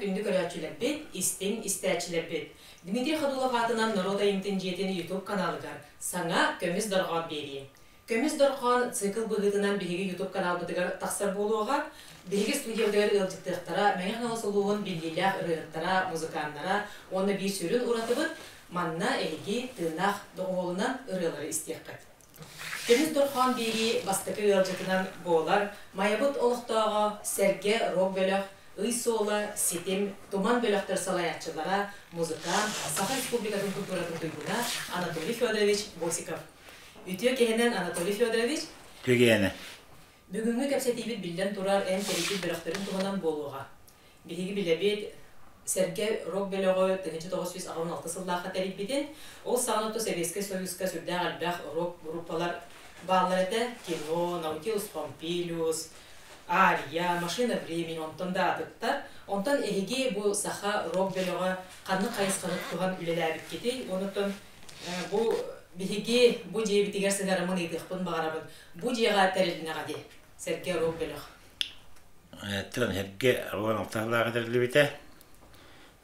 күндү көрөөччүлэрбит, истиҥ истээччилэрбит! Дмитрий Ходулов аатынан норуот айымньытын дьиэтин YouTube каналыгар саҥа Көмүс дорҕоон биэрии. Көмүс дорҕоон цикл быһыытынан биһиги YouTube каналбытыгар тахсар буолуоҕа. Биһиги студиябытыгар ыалдьыттыахтара Мэҥэ Хаҥалас улууһун биллиилээх ырыаһыттара, музыканнара уонна биир сүрүн уратыбыт манна эһиги тыыннаах доҕуһуолунан ырыалары истиэххит. Көмүс дорҕоон биэрии бастакы ыалдьытынан буолар Майабыт олохтооҕо Сэргэ рок-бөлөх, Ый суола, Ситим, Туман бөлөхтөр салайааччылара, музыкант, Саха Республикатын культуратын туйгуна Анатолий Федорович Босиков. Үтүө киһинэн Анатолий Федорович. Үтүө киһинэ. Бүгүҥҥү кэпсэтиибит биллэн турар эн тэрийбит бөлөхтөрүн туһунан буолуоҕа. Биһиги билэбит, Сэргэ рок-бөлөҕү 1986 сыллаахха тэрийбитин, ол саҕана тус Сэбиэскэй Союзка сүрдээх элбэх рок-группалар бааллар этэ. Кино, Наутилус Помпилиус, Ария, Машина времени, онтон да атыттар. Онтон эһиги бу саха рок-бөлөҕө ханнык хайысханы тутуһан үлэлээбиккитий? Онтон бу биһиги бу дьиэбитигэр сыһыарыммын ыйытыахпын баҕарабын. Бу дьиэҕэ тэрилиннэҕэ дии, Сэргэ рок-бөлөх. Оттон эргэ 16 сыллааҕы тэриллибитэ.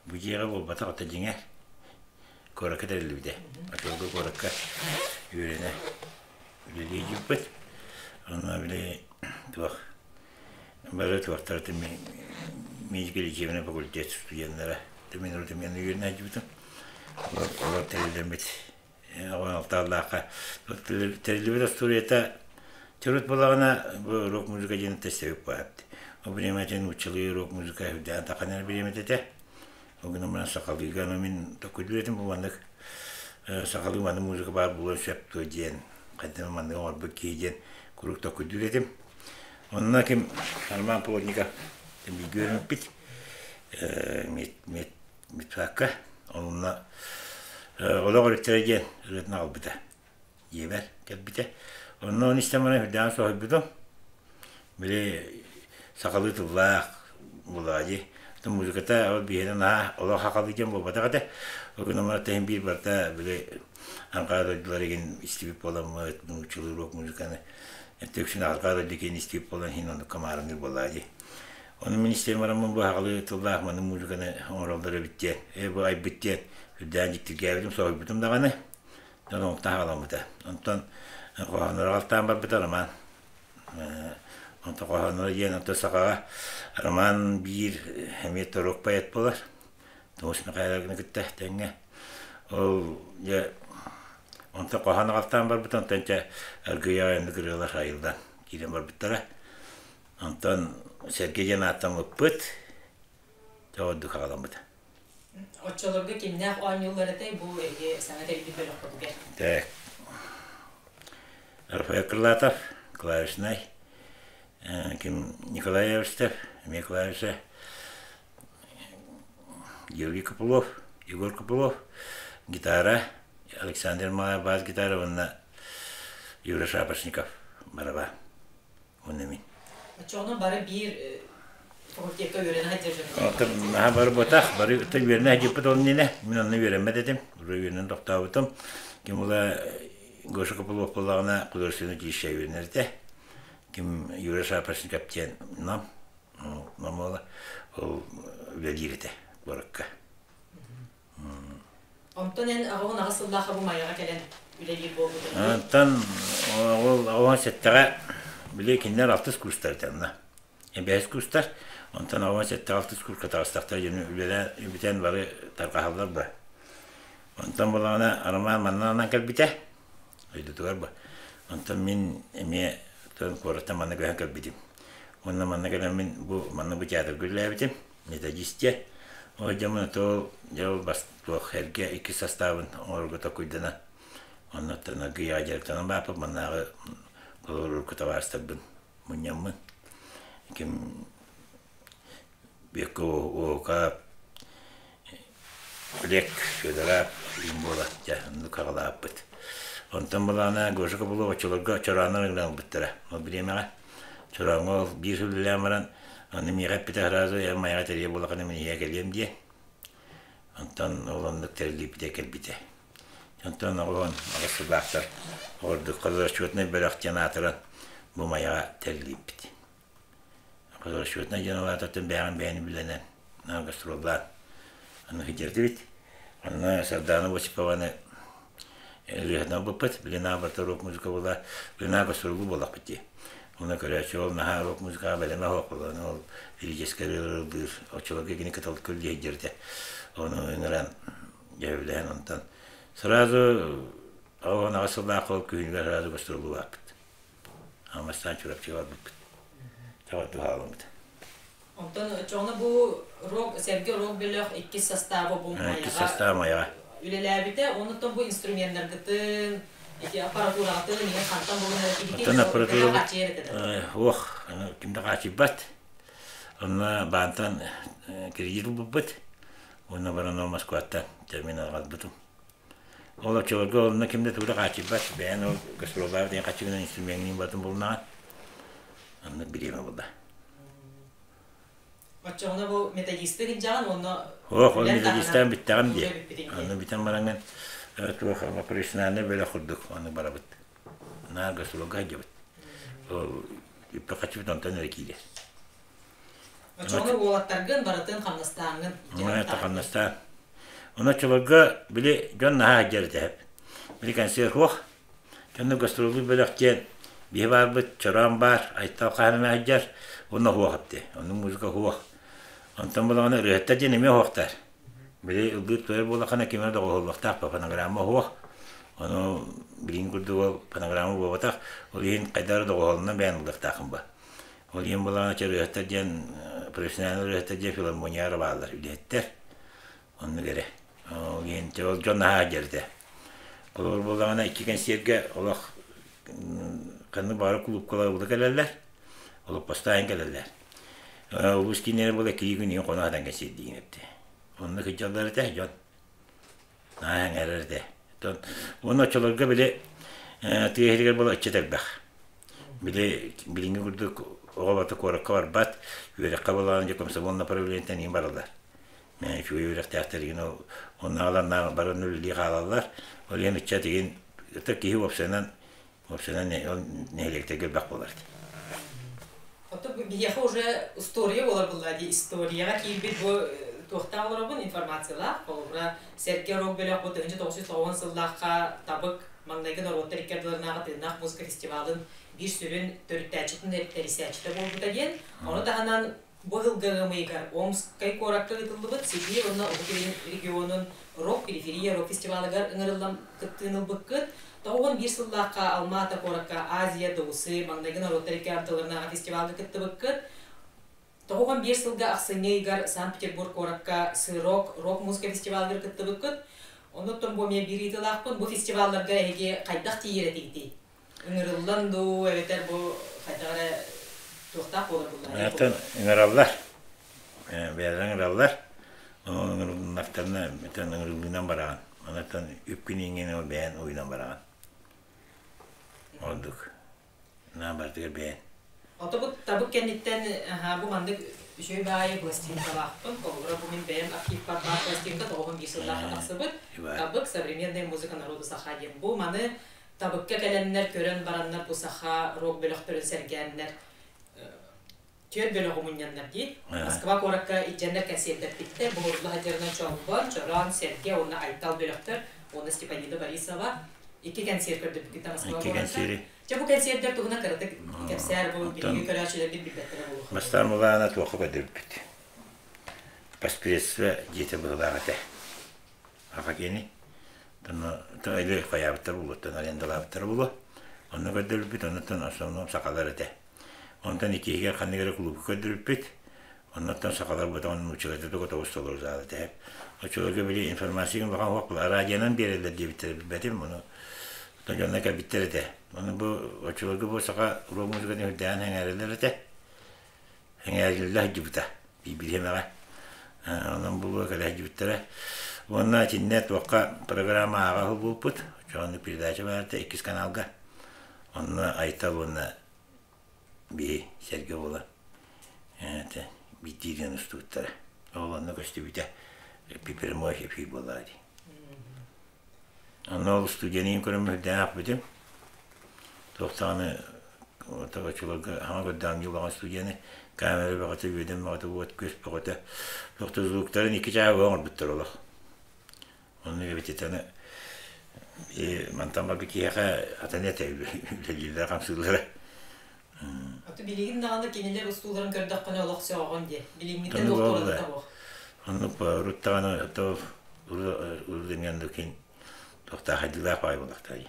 Бу дьиэҕэ буолбатах ото дьиҥэ куоракка тэриллибитэ. Оччолорго куоракка үөрэнэ үлэлии дьиппит. Онно били туох бары туохтара медико-лечебный факультет студеннара мин урут эмиэ үөрэнэ сылдьыбытым. Олор тэриллэммит Алтааллаахха тэриллибит остуоруйата төрүт буоллаҕына бу рок-музыка диэн тэстибит баат. Ол бириэмэтин нууччалыы рок-музыка үрдээн таханар бириэмэтэ этэ. Ол гынан баран сахалыыга аны мин токуйдуур этим бу маннык сахалыы маннык музыка баар буолуон сөп дуо диэн хайдах маннык оҥорбут киһи диэн куруук токуйдуур этим. Онно ким Арман Плотников бииргэ үөрэммиппит Медпаакка онно олох өрүттэрэ диэн ырыатын аҕалбыта дьиэбэр кэлбитэ. Онно ону истэн баран үрдээҕин соһуйбутум. Били сахалыы тыллаах буоллаҕа дии. Музыката ол биһиэнэ наһаа олох сахалыы диэн буолбатах этэ. Ол гынан баран тэһин биир барыта били арҕаа дойдулар игин истибит буоламмыт нууччалыы рок музыканы үксүн арҕаа дойду киин истибит буолан иһин оннукка маарынныыр буоллаҕа дии. Ону мин истэн бараммын бу аҕалыы тыллаах маны музыканы оҥороллор эбит диэн, ээ бу айбыт диэн үрдээн дьиктиргээбитим, соһуйбутум даҕаны. Дьон оҥоттон хаҕаламмыта. Онтон хоһоонноро алтаан барбыта Роман. Онтон хоһоонноро диэн онтон сахаҕа Роман биир эмиэ торуок поэт буолар. Томус Михайловны кытта тэҥҥэ. Ол дьэ онтон хоһоон аҕалтаан барбыта, онтон дьэ аргыйа айаннык ырыалар айыллан киирэн барбыттара. Онтон Сергей диэн ааттаммыппыт, дьэ ордук аҕаламмыта. Оччолорго кимнээх оонньууллар этэй бу эһиги саҥа тэрийбит бөлөххүтүгэр? Так. Рафаэль Крылатов, клавишнай, ким Николай Эверстов, эмиэ клавиша, Георгий Копылов, Егор Копылов, гитара, Александр Малаев бас-гитара уонна Юра Шапошников бараба. Уонна мин. Оччоҕуна бары биир факультекка үөрэнэ сылдьар дьон. Оттон наһаа бары ботах, бары үөрэнэ сылдьыппыт ол иннинэ. Мин онно үөрэммэт этим. Уже үөрэнэн тохтообутум. Ким була Гоша Копылов буоллаҕына художественный училище үөрэнэр этэ. Ким Юра Шапошников диэн нам, нам ол үлэлиир этэ куоракка. Онтон эн аҕабын аҕыс сыллаахха бу Майаҕа кэлэн үлэлиир буолбутуҥ дии? Онтон ол аҕабын сэттэҕэ били кинилэр алтыс курстар этэ онно. Бэһис курстар. Онтон аҕабын сэттэҕэ алтыс курска таҕыстахтара дьону үлэлээн бүтэн бары тарҕаһаллар ба. Онтон буоллаҕына Роман манна анан кэлбитэ. Дойдутугар ба. Онтон мин эмиэ куораттан манна көһөн кэлбитим. Уонна манна кэлэн мин бу манна бу театрга үлэлээбитим. Методист Ол дьоммун то дьэ ол бас туох эргэ икки састаабын оҥорорго токуйдана оннуттан аргыйаҕа дьарыктанан бааппыт маннааҕы холобур табаарыстарбын мунньаммын ким Бекко Ока Олег Федоров им буола дьэ оннук аҕалааппыт. Онтон былаана Гоша Копылов оччолорго чорааннар ыҥыран ылбыттара. Ол бириэмэҕэ Чорооҥҥо ол биир сыл үлэлээн баран, аны миэхэ эппитэ сразу эн майаҕа тэрийэ буоллаххына мин ийэ кэлиэм диэн. Онтон ол оннук тэриллибитэ кэлбитэ. Онтон оҕолон аҕыс сыллаахтар ордук расчетнай бөлөх диэн аатыран бу майаҕа тэриллибит. Расчетнай диэн ол аатыттан бэйэҕин бэйэни билэнэн. Наар гастроллаан аны сылдьардыбыт. Онно Сардаана Осипованы ырыаһытынан ылбыппыт. Били наар барыта рок-музыка буола, били наар гастроллуу буоллахпыт дии. Онно көрөөччү ол наһаа рок-музыкаҕа бэлэмэ суох буолан, ол лирическэй ырыалары ыллыыр. Оччолорго кини кыталык көлдьө сылдьар этэ. Ону ыҥыран, дьэбилэһэн онтон сразу 98 сыллаах ол күһүнүгэр сразу гастроллуу барбыт. Аммастаан Чурапчыга барбыппыт. Тоҕо туһаламмыт. Онтон оччоҕуна бу рок, сэргэ рок бөлөх иккис састааба бу Иккис састаабы Майаҕа. үлэлээбитэ. Онуттан бу инструменнаргытын, ити аппаратураҕытын иһин хантан булан эрэ Оттон аппаратурабыт хааччыйар этэ да? Ох, ким да хааччыйбат. Онно баантан кредит ылбыппыт. Уонна баран ол Москваттан терминал аҕалбытым. Ол оччолорго онно ким да тугу да хааччыйбат. Бэйэн ол гастроллаабыт диэн хаччыгынан инструмеҥҥин батын булнаҕын. Оннук бириэмэ буолла. Оччоҕуна бу методисты илдьэҕин уонна Ох, ол методистаан бүттэҕим дии. Онно бүтэн бараҥҥын туох профессиональнай бөлөх курдук ону барабыт. Наар гастролга сылдьабыт. Ол үппэ-хаччыбыт онтон эрэ киирэр. Оччоҕуна уолаттаргын барытын хамнастааҥҥын хамнастаан. Ону оччолорго били дьон наһаа сылдьар этэ. Били концерт суох. Дьонно гастроллуур бөлөх диэн биһи баарбыт, чороон баар, Айтал хаһан сылдьар, уонна суох эбит. Оннук музыка суох. Онтон булаҕына ырыаһыттар диэн эмиэ суохтар. Били ыллыыр-туойар буоллаххына ким эрэ доҕуһуоллуохтаах фонограмма суох. Ону билигин курдук ол фонограмма буолбатах. Ол иһин хайдах эрэ доҕуһуолунан бэйэн ыллыахтааххын ба. Ол иһин булаҕына ырыаһыттар диэн профессиональнай ырыаһыттар диэн филармонияҕа эрэ бааллар үлэһиттэр. Оннук эрэ. Ол иһин ол дьон наһаа дьэрдэ. Холобур буоллаҕына икки кэнсиэргэ олох ханнык баҕарар кулуупкалар ула кэлэллэр, олоппостаан кэлэллэр. Улуус кииннэрэ буола киһи күн иһин хоно сатан кэнсиэрдиигин эттэ. Онно сылдьаллар этэ дьон. Наһаа эҥэрэр этэ. Уонна оччолорго били тыа иһигэр буола ыччат элбэх. Били билиҥҥи курдук оҕо барыта куоракка барбат, үөрэххэ буоллаҕына дьэ комсомол направлениетынан иһин бараллар. Үчүгэй үөрэхтээхтэр игин ол онно аҕаланнаах баран үлэлии хаалаллар. Ол иһин ыччат игин ытык киһи уопсайынан уопсайынан ол нэһилиэктэргэ элбэх буолар этэ. Ото биһиэхэ уже история буолар булла дии историяҕа киирбит бу туохтаах олоробун информациялаах холобура Сэргэ рок бөлөх бу 1990 сыллаахха табык маҥнайгы норуоттар икки ардыларынааҕы тыыннаах музыка фестивалын биир сүрүн төрүттээччитин тэрийсээччитэ буолбута диэн ону таһынан Бу сылга ыам ыйыгар Омскай куоракка ыытыллыбыт Сибиир уонна Уһук Илин регионун рок-периферия рок-фестивалыгар ыҥырыллан кыттыыны ылбыккыт. 91 сыллаахха Алма-Ата куоракка Азия Доусы маҥнайгы норуоттар икки ардыларынааҕы фестивалга кыттыбыккыт. 91 сылга ахсынньы ыйыгар Санкт-Петербург куоракка Сырок рок-музыка фестивалыгар кыттыбыккыт. Онуттан бу эмиэ биир ыйытыылаахпын. Бу фестивалларга эһиги хайдах тиийэр этигитий? Ыҥырыллан дуу, эбэтэр бу хайдах эрэ туохтаах буолар буллар? Оттон ыҥыраллар. Бэйэлэрэ ыҥыраллар. Ону ыҥырылыннахтарына бүтэн ыҥырыллыынан бараҕын. Онтон үпкүн иҥҥин ол бэйэн уйунан бараҕын. Ордук. Наа барытыгар бэйэн. Ото бу табык кэнниттэн бу маннык үчүгэй баайы пластинкалаахпын. Холобура бу мин бэйэм архивпар баар пластинка 91 сыллаахха тахсыбыт. Табык современная музыка народа саха диэн. Бу маны Табыкка кэлэннэр, көрөн бараннар бу саха рок бөлөхтөрүн сэргээннэр түөрт бөлөҕү мунньаннар дии. Москва куоракка илдьэннэр кэнсиэрдэппиттэр. Боһурла сылдьарынан Чолбон, Чороон, Сэргэ уонна Айтал бөлөхтөр уонна Степанида Борисова икки кэнсиэр көрдөрбүккүттэн Москва Икки куоракка. кэнсиэри. Дьэ бу кэнсиэрдэр туһунан кыратык кэпсээр бу биһиги көрөөччүлэрбит билбэттэрэ буолуо. Бастаан Мулаана туохха көрдөрбүппүт. Поспредство дьиэтэ быһыылаах этэ. Аха киэни Өлө хайаабыттар буолуоттан арендалаабыттара буолуо. Онно көрдөрбүппүт, оннуттан основном сахалар этэ. Онтон иккиһигэр ханнык эрэ кулуупка көрдөрбүппүт. Оннуттан сахалар ботоҕун нууччаларда туга тоҕус толору зал этэ. Оччолорго били информация улахан уох радионан биэрэллэр диэбиттэрэ билбэтим. Ону дьонно кэлбиттэр этэ. Ону бу оччолорго бу саха рок музыкатын үрдээн сэҥээрэллэр этэ. Эҥээриллэ сылдьыбыта бириэмэҕэ. Онон булуо кэлэ сылдьыбыттара. Уонна итиннэ туохха программа ааҕа уһулбуппут. Оччоҕо передача баар этэ иккис каналга. Онно Айтал уонна биһи сэргэ буолан это биирдииринэн устубуттара. Ол онно көстүбүтэ прямой эфир буоллаҕа дии. Онно ол студияны көрөн үрдээх бүтүм. Туох даҕаны Оччолорго хаҥа көрдөөн дьулаҕан студияны камера бөҕөтө, үөдэн бөҕөтө, уот-күөс бөҕөтө. Туох звуктарын икки чааһы оҥорбуттар олох. Оннук эбит итаны мантан барбыт киһиэхэ атын этэ үлэлииллэрэ хамсыыллара. Аты билигин даҕаны кинилэр устууларын көрдөххүнэ олох сөҕөҕүн диэ. Билиҥҥиттэн туох туох. Оннук урут даҕаны урут кин туохтаах хайдылаах баай буоллахтаай.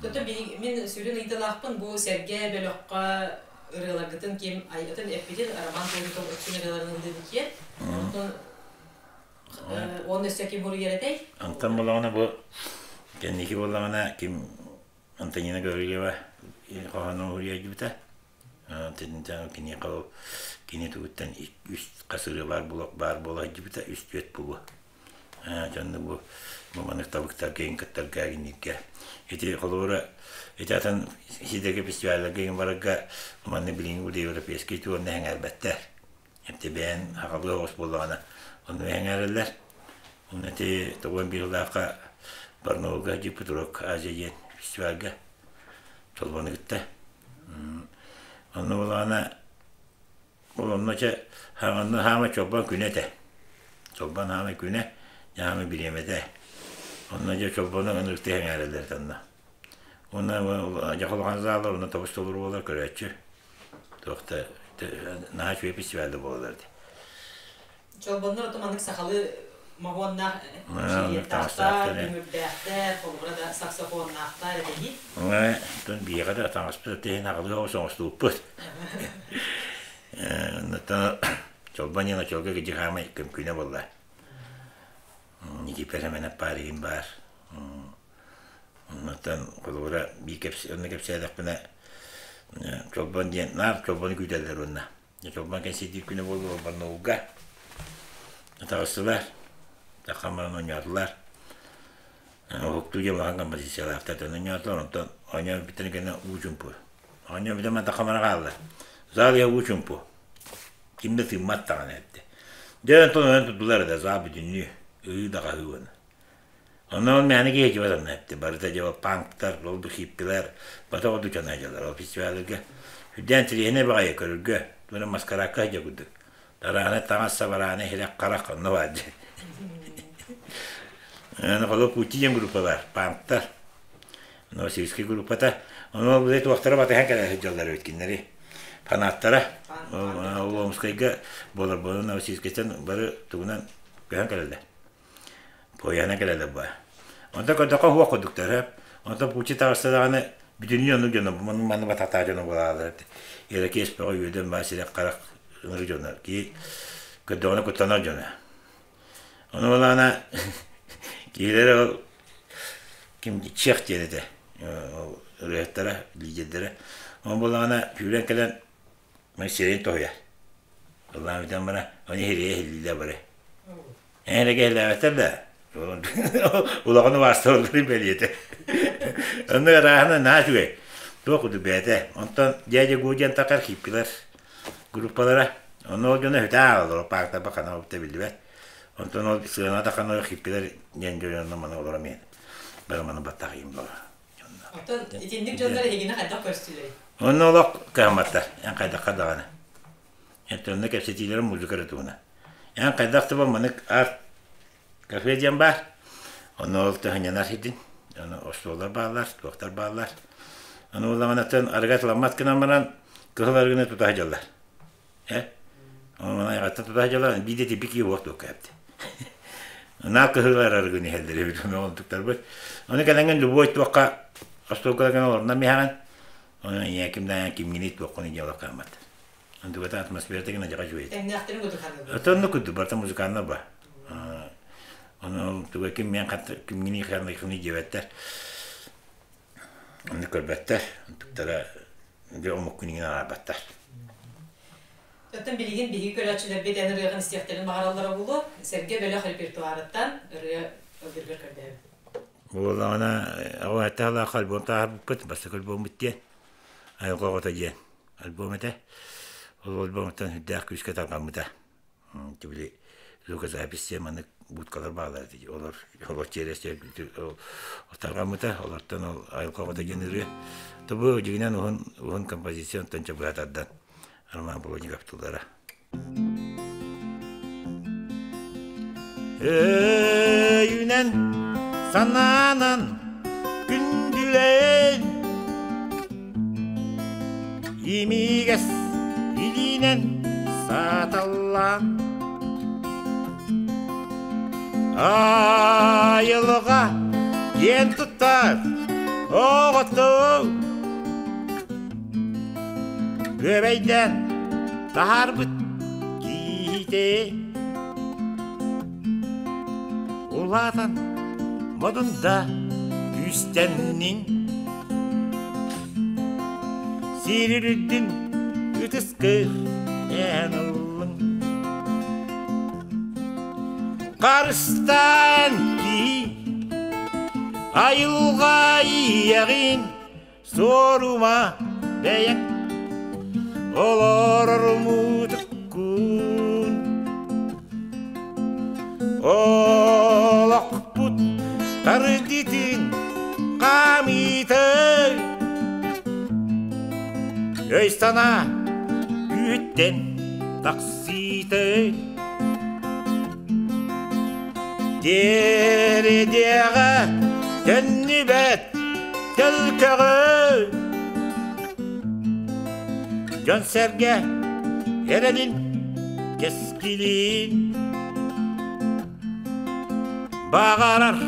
Тотон мин сүрүн ыйыталаахпын бу сэргэ бөлөххө ырыаларгытын ким айытын эппитин Роман Толиков үксүн ырыаларын ыллыыбыт диэн. Онтон Уонна өссө ким суруйар этэй? Антон буоллаҕына бу кэнники буоллаҕына ким Антонина Гаврильева хоһоону суруйа Киниэхэ ол кини тугуттан үс хас ырыа баар буола баар буола сылдьыбыта үс түөрт буолуо. Дьонно бу бу маннык табыктарга иҥ кыттарга гинниргэ. Ити холобура ити атын сидэгэ фестивалларга иҥ барарга манны билиҥҥи бу европейский туорна эҥээрбэттэр. Эптибээн аҕалыы оҕус буоллаҕына онно эҥээрэллэр. Онно ити 91 сыллаахха Барнаулга Дьиппутурок Азия диэн фестивальга Чолбону кытта. Онно буоллаҕына ол онно чэ хаҥанна хаама Чолбон күнэ этэ. Чолбон хаама күнэ, хаама бириэмэтэ. Онно дьэ Чолбону ынырыктыы эҥээрэллэр этэ онно. Уонна дьэ улахан заллар, онно тобус толору буолар көрөөччү. Туох да наһаа үчүгэй фестиваль буолалар дии. Чолбоннор ото маннык сахалыы моһуоннаах жилеттаахтар, дүҥүрдээхтэр, холобура да саксофоннаахтар этэ Оттон биһиэхэ да таҥаспыт иһин аҕалыы оҕус оҥостубуппут. Оннуттан Чолбон диэн очолго кидьи хаамай көмкүнэ буолла. Никипер Эмэнэп баар игин баар. Оннуттан холобура биир кэпс онно кэпсээтэхпинэ Чолбон диэн наар Чолбону күүтэллэр уонна Чолбон кэнсиэрдиир күнэ буолуо Барнаулга таҕыстылар таххан баран оонньоотулар Уһуктуу диэн улахан композициялаахтар оонньоотулар онтон оонньоон бүттэрин кэннэ уу чумпу оонньоон бүтэн баран таххан баран хааллар зал иһэ уу чумпу ким да тыыммат даҕаны эттэ дьэ онтон ойон турдулар да зал бүтүннүү ыы да хаһыы уонна Онно ол мээнэ киһи баранна эттэ. Барыта дьэ ол панктар, ол бу хиппилэр, бата ордук дьон сылдьаллар ол фестивалларга. Үрдээн интэриэһинэй баҕайы көрөргө, туора маскараакка сылдьар курдук. Тарааны таҥас сабарааны иһирэх харах онно баар дьэ. Аны холобур Пути диэн группа баар, панктар. Новосибирскай группата. Ону ол туохтара батыһан кэлэ сылдьаллар эбит кинилэри. Фанаттара. Ол Омскайга буолар буолан Новосибирскайтан бары тугунан көһөн кэлэллэр. Пояна кэлэлэ баа. Онто көрдөххө уһуох курдуктар Онтон пучи таҕыста даҕаны бүтүннүү оннук дьоно маны бататаа дьоно буолаалар. Ирокез бөҕө үөдэн баа сирэх харах ынырык дьоно. Киһи көрдөҕүнэ куттанар дьоно. Ону буолаана киһилэрэ ол ким чех диэн этэ. Ол ырыаһыттара, лидердэрэ. Ол буоллаҕына сүүрэн кэлэн сирэйин тоһуйар. Ыллаан бүтэн баран, ону иһирийэ иһиллиилэр бары. Эн эрэ киһилээбэттэр да улахан убаастабылларын бэлиэтэ. Онно ырааһына наһаа үчүгэй. Туох курдук бэйэтэ. Онтон дядя Гу диэн такар хиппилэр группалара. Онно ол дьоно үтэ ааҕаллар, паактарба хана обта биллибэт. Онтон ол сыана тахана хиппилэр диэн дьонно маны олоро мен. Бары маны баттахыйым боло. Оттон итинник дьоннор эһигини хайдах көрсүлэр? Онно олох кыһамматтар. Эн хайдахха даҕаны. Онно кэпсэтиилэрим музыка эрэ туһунан. Эн хайдах да маннык арт кафе диэн баар. Онно ол төһөнньөнөр сирдин. Ону остуоллар бааллар, туохтар бааллар. Ону буоллаҕына арыгы атыламмат гынан баран кыһыл арыгыны тута сылдьаллар. Э? Ону айаҕаттан тута сылдьаллар, биирдэ типпи киһи уох туохха эпти. Наа кыһыл арыгыны иһэллэр эбит, ону онтуктарбыт. Ону кэлэҥҥин любой туохха остуолга гына олорунан иһэҕин, ону ийэ кимнээн кимҥиний туоххуну дьиэ хааммат. Онтуката атмосферата гына дьаҕа үчүгэй. Тэҥнээхтэрин курдук саныыбын. Отонну курдук барыта музыканнар ба. Ону туга ким мен кимҥини ханныхыны диэбэттэр. Онну көрбөттөр. Онтуктара дьэ омук күнүгүн араарбаттар. Оттон билигин биһиги көрөөччүлэрбит эн ырыаҕын истиэхтэрин баҕараллара буолуо. Сэргэ бөлөх репертуарыттан ырыа ыллыыргар көрдөһөбүн. Буоллаҕына, оҕо этэ альбом таһаарбыппыт, бастакы альбоммут диэн, айылҕа оҕото диэн. Альбом этэ. Ол альбомтан сүрдээх күүскэ тарҕаммыта. Били звукозапись диэн маннык Будкалар бааллар ити. Олор олор чиэрэс тарҕаммыта. Олортон ол айылҕа оҕото диэн ырыа. Тобу дьиҥинэн уһун уһун композиция онтон чабыһа тардан Роман Плотников тыллара. Өйүнэн, санаанан күндүлээн Имигэс илиинэн сааталлаан Айылҕа диэн туттар оҕотун Күөбэйдээн таһаарбыт киһитэ Улаатан модунда күүстэнниҥ Сирир үрдүн ытыскыр эн ыллыҥ Харыстаан киһи айылҕа ийэҕин Суорума бэйэҥ олорор муутуккун Олохпут тардитин хаамыытай Өй-санаа күүттэн тахсыытай Тиэридиэҕэ төннүбэт төлкөҕө Дьон-сэргэ эрэлин кэскилин Баҕарар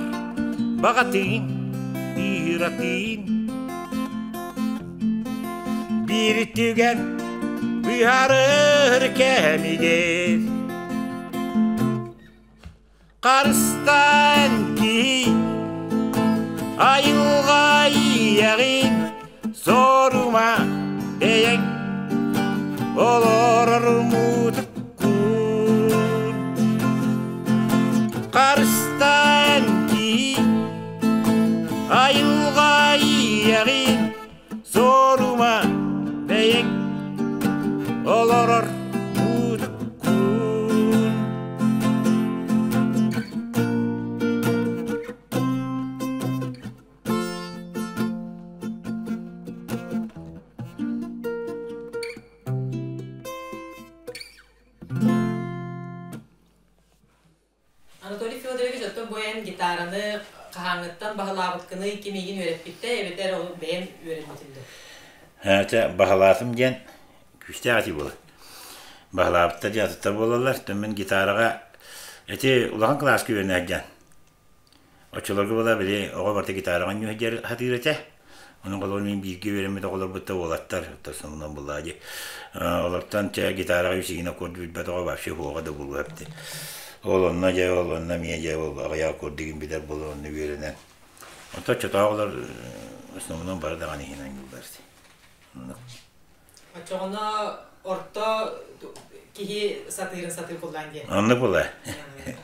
баҕатын ыыратын Биир түгэн быһаарар кэмигэр Харыстаан киһи айылҕа ийэҕин сорума бэйэҥ олорор муутуккун Харыстаан киһи айылҕа ийэҕин Суорума бэйэҥ олорор муутуккун Анатолий Федорович, оттон бу эн гитараны хаһааҥҥыттан баһылаабыккыный, ким эйигин үөрэппиттэ эбэтэр ол бэйэм үөрэммитим дуо? Чэ, баһылаатым диэн күүстээх этии буолар. Баһылаабыттар дьэ атыттар буолаллар. Мин гитараҕа ити улахан кылааска үөрэнээт Оччолорго буола били оҕо барыта гитараҕа ньүһүйдэр сатыыр этэ. Онон холобур мин бииргэ үөрэммит оҕолорбут да уолаттар, основном буллаа дии. Олортон чэ гитараҕа үс игин аккорду билбэт оҕо вообще суоҕа да буолуо эбит. Ол онно дьэ ол онно эмиэ дьэ ол аҕыйах аккордигин билэр буолан онно үөрэнэн. Онтон оччотооҕу оҕолор основном бары даҕаны иһин анньыллар ити. Оннук. Оччоҕуна орто киһи сатыырын сатыы буллаан диэн. Оннук була.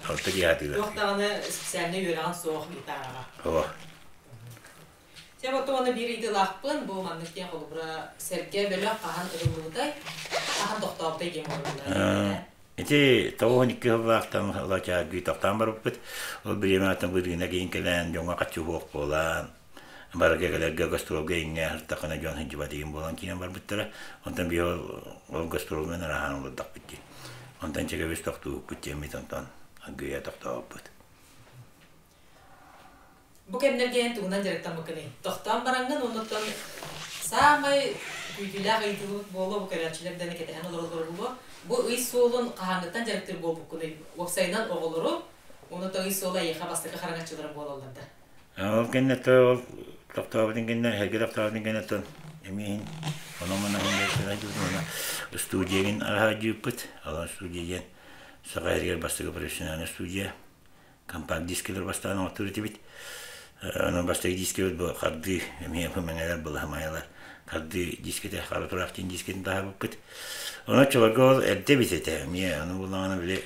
Орто киһи сатыыра. Туох даҕаны специальнай үөрэҕин суох гитараҕа. Оо. Дьэ вот уонна биир ыйытыылаахпын бу маннык диэн холобура сэргэ бөлөх хаһан ылыллыбытай, хаһан тохтообутай диэн буолар. Ити 92 сыллаахтан ылачааргыы тохтоон барбыппыт. Ол бириэмэҕэ бырыына киин кэлэн дьоҥҥо хаччы суох буолан барыга кэлэргэ гастролга иҥҥэ сыртаххына дьон сылдьыбат игин буолан киирэн барбыттара. Онтон биһи ол гастролунан араһаан олордохпут дии. Онтон чэгэбис тохтуубуппут диэммит онтон аргыйа тохтообуппут. Бу кэмнэргэ эн тугунан дьарыктаммыккыный? Тохтоон бараҥҥын уоннуттан саамай күүтүүлээх ыйытыыбыт буолуо бу көрөөччүлэр да кэтэһэн олороллоро буолуо. Бу ый суолун хаһааҥҥыттан дьарыктыыр буолбуккунуй? Уопсайынан оҕолору уонна ый суола эйиэхэ бастакы хараҥаччыларым буолаллар да? Ол кэннэ ол тохтообутун кэннэ, эргэ тохтообутун кэннэ оттон эмиэ иһин онон-манан иһин студиягын араһаадьыыппыт. Алан студия диэн Саха сиригэр бастакы профессиональнай студия. Компакт-дискэлэр бастаан оҥоттуур этибит. Онон бастакы дискэбит бу хардыы эмиэ мэҥэлэр былаһымайалар хардыы дискэтэ хара тураах диэн дискэтин таһаарбыппыт. Онон оччолорго ол эрдэ эбит этэ. Эмиэ ону буллаҕына били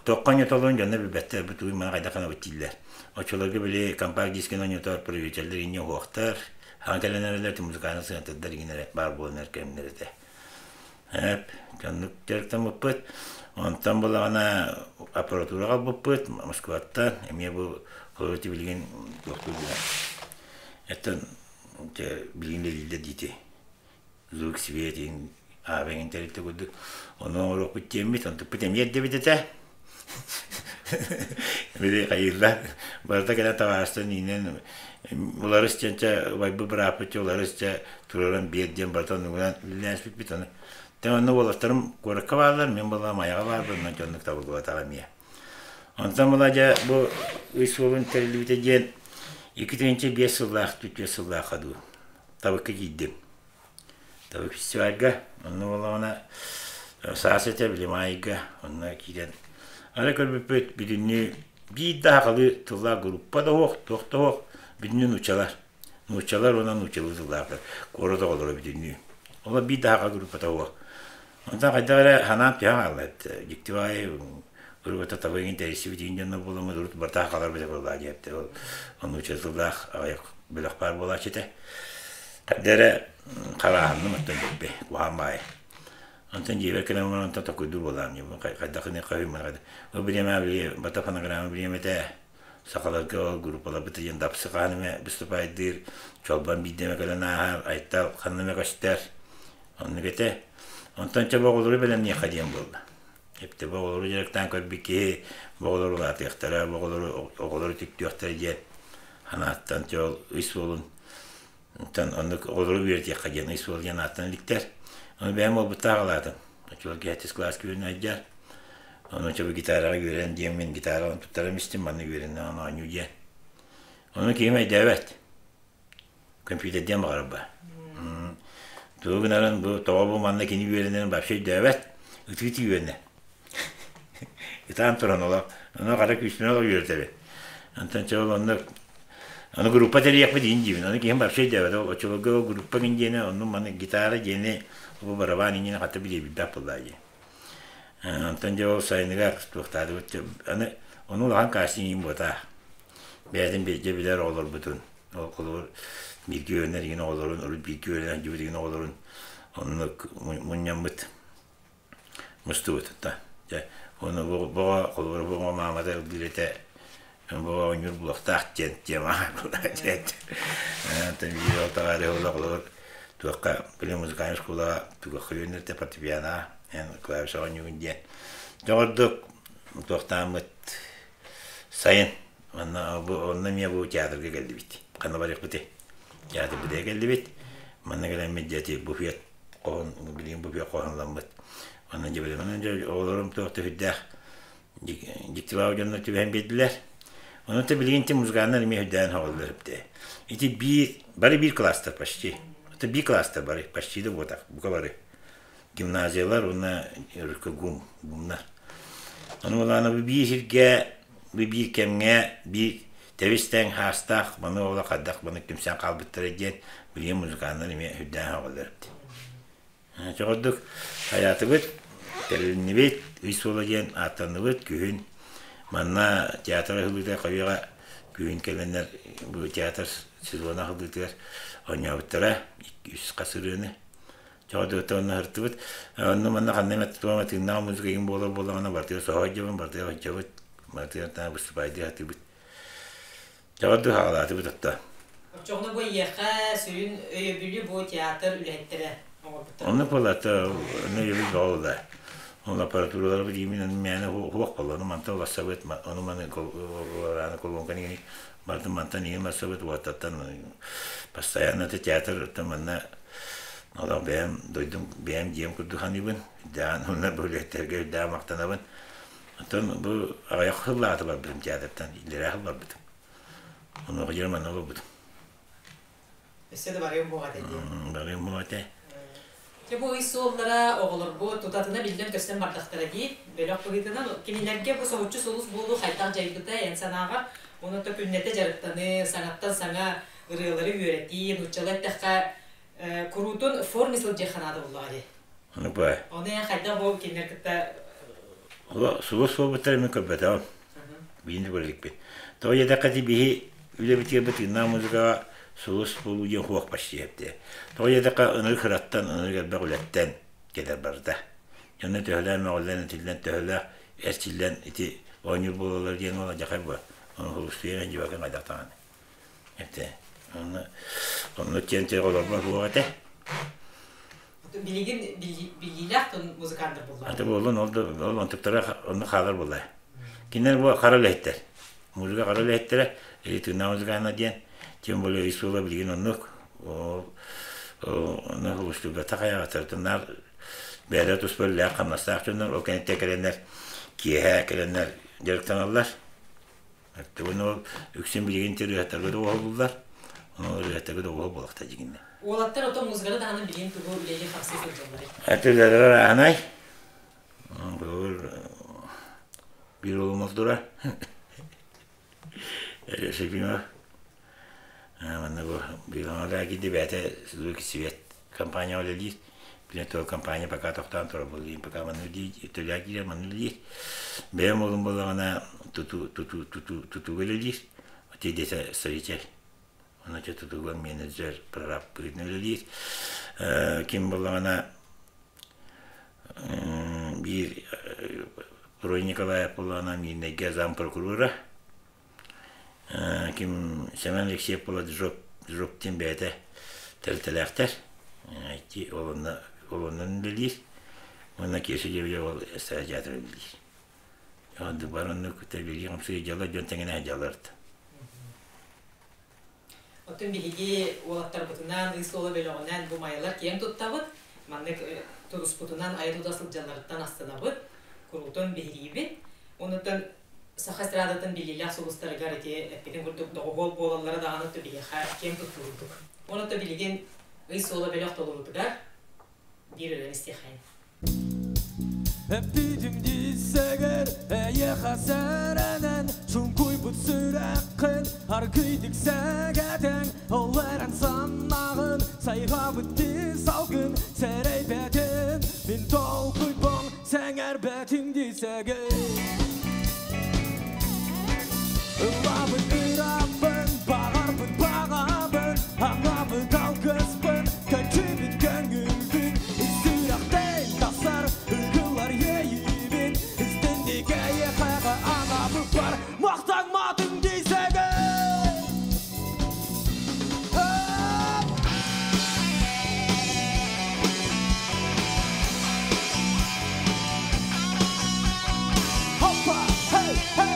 Туохха онньотоллорун дьонно билбэттэр, бу тугуй маны хайдах гынабыт дииллэр. Оччолорго били компакт-дискэни онньотор проявителлэр инньэ уһуохтар, хаҥа кэлэн эрэллэр, музыкальнай сыантырдар игин эрэ баар буолан эрэр кэмнэр этэ. Эп, оннук дьарыктаммыппыт. Онтон булаҕына аппаратура аҕалбыппыт Москваттан, эмиэ бу холобур билигин туохтуур билэн. Эттэн билигин үлэлииллэр диити. Звук свет аабэҥин тэрилтэ курдук. Ону оҥоруохпут диэммит, онтукпут эмиэ эрдэбит этэ. Били хайыыллар барыта кэлэн табаарыстан иинэн уларыс диэн убайбыт бырааппыт уларыс дьэ туруоран биэр диэн барыта оннугунан үлэлээспиппит ону Тэ онно уолаттарым куоракка бааллар, мин буолла Майаҕа баарбын, онон дьоннук табыллыбатаҕа эмиэ. Онтон була дьэ бу ый суолун тэриллибитэ диэн 2005 сыллаах, 4 сыллаахха дуу табыкка киирдим. Табык фестивальга, онно буоллаҕына саас этэ били маайга, онно киирэн аны көрбүппүт бүтүннүү биир да сахалыы тыллаах группа да суох, туох да суох, бүтүннүү нууччалар. Нууччалар уонна нууччалыы тыллаахтар куорат оҕолоро бүтүннүү. Олор биир да саха группата суох. Онтон хайдах эрэ санаам түһэн хаалла. Дьикти баайы ырыата таба иҥин тэрийсибит иҥин дьоннор буоламмыт урут барыта сахалар бile буоллаа диэбитэ. Ол нуучча тыллаах аҕыйах бөлөх баар буолааччы этэ. Хайда эрэ харааһынным оттон дэлби куһаҕан баайы. Онтон дьиэбэр кэлэн баран онтон токуйдуур буолаам хайдах ини хаһыыммын ол бириэмэ били бата фонограмма бириэмэтэ сахаларга ол группаларбыт диэн дапсы хаһан эмэ выступайдыыр, чолбон биирдэ эмэ кэлэн ааһар, айтал ханна эмэ көстөр. Оннук этэ. Онтон чэ оҕолору бэлэмниэххэ диэн буолла. Эптэ бу оҕолору дьарыктаан көрбүт киһи бу оҕолор улаатыахтара, бу оҕолору оҕолору түктүөхтэрэ диэн санааттан чэ ол ый суолун онтон оннук оҕолору үөрэтиэххэ диэн ый суол диэн ааттан иликтэр. Ону бэйэм уолбуттаах аҕалаатым. Оччолорго сэттис кылааска үөрэнэ сылдьар. Ону чобу гитараҕа үөрэн диэммин гитараҕын туттаран истим, манна үөрэнэн оонньуу диэн. Ону киһим өйдөөбөт. Компьютердиэн баҕарарба. Тугу гынарын бу тоҕо бу манна кини үөрэнэрин вообще өйдөөбөт. Ытыы үөрэнэ. Ытаан туран олох, ону хара күүспүнэн олох үөрэтэбин. Онтон чэ ол онно аны группа тэрийиэхпит иин диибин. Ону киһим вообще өйдөөбөт. Ол оччолорго ол группа гин диэни, онну маны гитара диэни, бу барабан иҥини хата билиэбилбэт буоллаа дии. Онтон дьэ ол сайыныгар туохтаатыбыт аны ону улахан кастинг иин буотаа. Бэйэтин бииргэ билэр оҕолорбутун, ол холобур бииргэ үөрэнэр игин оҕолорун, урут бииргэ үөрэнэр сылдьыбыт игин оҕолорун оннук мунньаммыт мустубут да дьэ уонна бу холобура бу маамата ыллыыр этэ бу оонньуур булуохтаах диэн тема диэн онтон биир ол табаарыһа була холобур туохха били музыкальнай школаҕа тугахха үөрэнэртэ фортепианоҕа эн клавиша оонньуугун диэн дьоҕурдук туохтааммыт сайын манна онно эмиэ бу театрга кэллибит ханна барыахпытый театрбытыгар кэллибит манна кэлэммит дьэ буфет хоһун билигин бу күөх хоһунламмыт. Онно дьэ дьэ оҕолорум туох да сүрдээх дьиктилээх дьоннор түбэһэн биэрдилэр. Онон то билигин ти музыканнар эмиэ үрдээн хоҕоллор эбитэ. Ити биир бары биир класстар почти. Это биир класстар бары почти да буотах бука бары. Гимназиялар уонна РКГУМ гумнар. Ону улаана бу биир сиргэ бу биир кэмҥэ биир тэбис-тэҥ хаастаах маны оҕолор хайдах маны түмсэн хаалбыттара диэн билигин музыканнар эмиэ үрдээн оҕолор эбит. Чоҕордук хайаатыбыт, тэрилиннибит, ый суола диэн ааттанныбыт күһүн манна театр аһыллыыта хойуоҕа күһүн кэлэннэр бу театр сезона аһыллыытыгар оонньообуттара үс хас ырыаны Чоҕордугуттан онно сыртыбыт. Онно манна ханна эмэ туох эмэ тыыннаах музыка игин буолар буоллаҕына барытыгар соһо барытыгар сылдьабыт, барытыгар таах выступайдыы сатыыбыт. Чоҕордуу хаалаатыбыт отто. Оччоҕуна бу эйиэхэ сүрүн өйөбүлү бу театр үлэһиттэрэ оҥорбуттар. Оннук буолла, онно өйөбүл бөҕө буолла. Ол аппаратураларбыт именно мээнэ хуох буолла. Ону мантан уларсабыт, ону маны колонканы игини бардым мантан игин барсабыт, уоттаттан постоянно это театр манна олох бэйэм дойдум бэйэм дьиэм курдук саныыбын. Дээн онно бу үлэһиттэргэ үрдээн махтанабын. Оттон бу аҕыйах сыллааҕыта барбытым театртан, иллэрээ сыл барбытым. Онуоха дьэ манна олорбутум. Өссө да барыам буоҕа этэ дии. Барыам буоҕа этэ. Дьэ бу ый суоллара оҕолорбут тутатына биллэн-көстөн бардахтара дии. Бөлөх быһыытынан кинилэргэ бу соһуччу сулус буолуу хайдах дьайбыта эн санааҕар уонна то күннэтэ дьарыктаныы, саҥаттан саҥа ырыалары үөрэтии, нууччалыы эттэххэ куруутун форме сылдьыахха наада буоллаҕа дии. Ону бай. Ону эн хайдах бу кинилэр кытта Сулус буолбуттары мин көрбөтөҕүм. Биһини көрө иликпин. Тоҕо диэтэххэ ити биһи үлэбитигэр бу тыыннаах музыкаҕа сулус буолуу диэн суох почти эбитэ. Тоҕо диэтэххэ ынырык кыраттан, ынырык элбэх үлэттэн кэлэр барыта. Дьоно төһөлөөх мөҕүллэн, этиллэн, төһөлөөх эрчиллэн ити оонньуур буолаллар диэн уола дьахай буо. Ону холустуйан дьыбакын хайдах даҕаны. Этэ. Онно онно тиэн тиэ олорбот буох этэ. Билигин биллиилээх музыканттар буоллар. Аты буоллун ол да ол онтуктара онно хаалар буолла. Кинилэр бу хара үлэһиттэр. Музыка хара үлэһиттэрэ, или тыыннаах музыканна диэн, тем более ис суола билигин оннук. Ол онно холустуйбатах айаҕаттар наар бэйэлэрэ туспа үлэлээх хамнастаах дьоннор ол кэнниттэн кэлэннэр киэһэ кэлэннэр дьарыктаналлар. Оттон ол үксүн билигин ырыаһыттарга да оҕоһуллар. Ону ырыаһыттарга да оҕоһо буолахта дьигиннэ. Уолаттар ото музыканы даҕаны билигин тугу үлэлии хамсыы сылдьалларый? Этилэрэ ааһынай. Биир уолум олдура. Сепимов. Манна бу биир киирди бэйэтэ Звуки Свет компания үлэлиир. Билэн туох компания пока тохтоон турар буолуйун пока манна үлэлиир, төлөө киирэр манна үлэлиир. Бэйэм уолум буоллаҕына туту туту туту тутууга үлэлиир. Тиэдэтэ строитель. Онно тутууга менеджер прораб быһыытынан үлэлиир. Ким буоллаҕына биир Рой Николаев буоллаҕына Миирнэйгэ зампрокурора. Ким Семен Алексеев буола Джоп Джоп диэн бэйэтэ тэрилтэлээхтэр. Ити ол онно ол оннун үлэлиир. Уонна Кеша диэбитэ ол эстрада театра үлэлиир. Бар оннук тэрилии хамсыы дьалар дьон тэҥинэ дьаларт. Оттон биһиги уолаттарбытынан, Ый суола бөлөҕүнэн бу майалар киэн туттабыт. Маннык туруспутунан айа тута сылдьалларыттан астынабыт, куруутун биһириибит. Онуттан саха эстрадатын биллиилээх сулустарыгар ити эппитин курдук доҕуһуол буолаллара даҕаны биһиэхэ киэн туттуурдук. Онуттан билигин Ый суола бөлөх толоруутугар биир ырыаны истиэхэйин. Эппитим дисэгэр эйиэхэ сэрэнэн Чуҥкуйбут сүрэххин аргыйдык сэгэтэн Ол эрэн санааҕын сайҕаабыт тис алгын Сэрэйбэтин мин толкуйбун сэҥэрбэтиҥ дисэгэй Ыллаабыт ырааппын, баҕарбыт баҕабын, анаабыт алгыспын, көнчүбүт көҥүлбүн, сүрэхтэн тахсар ыгылар иэйиибин, истинник эйиэхэҕэ анаабыппар махтамматыҥ дисэгэй. Hoppa! Hey! Hey!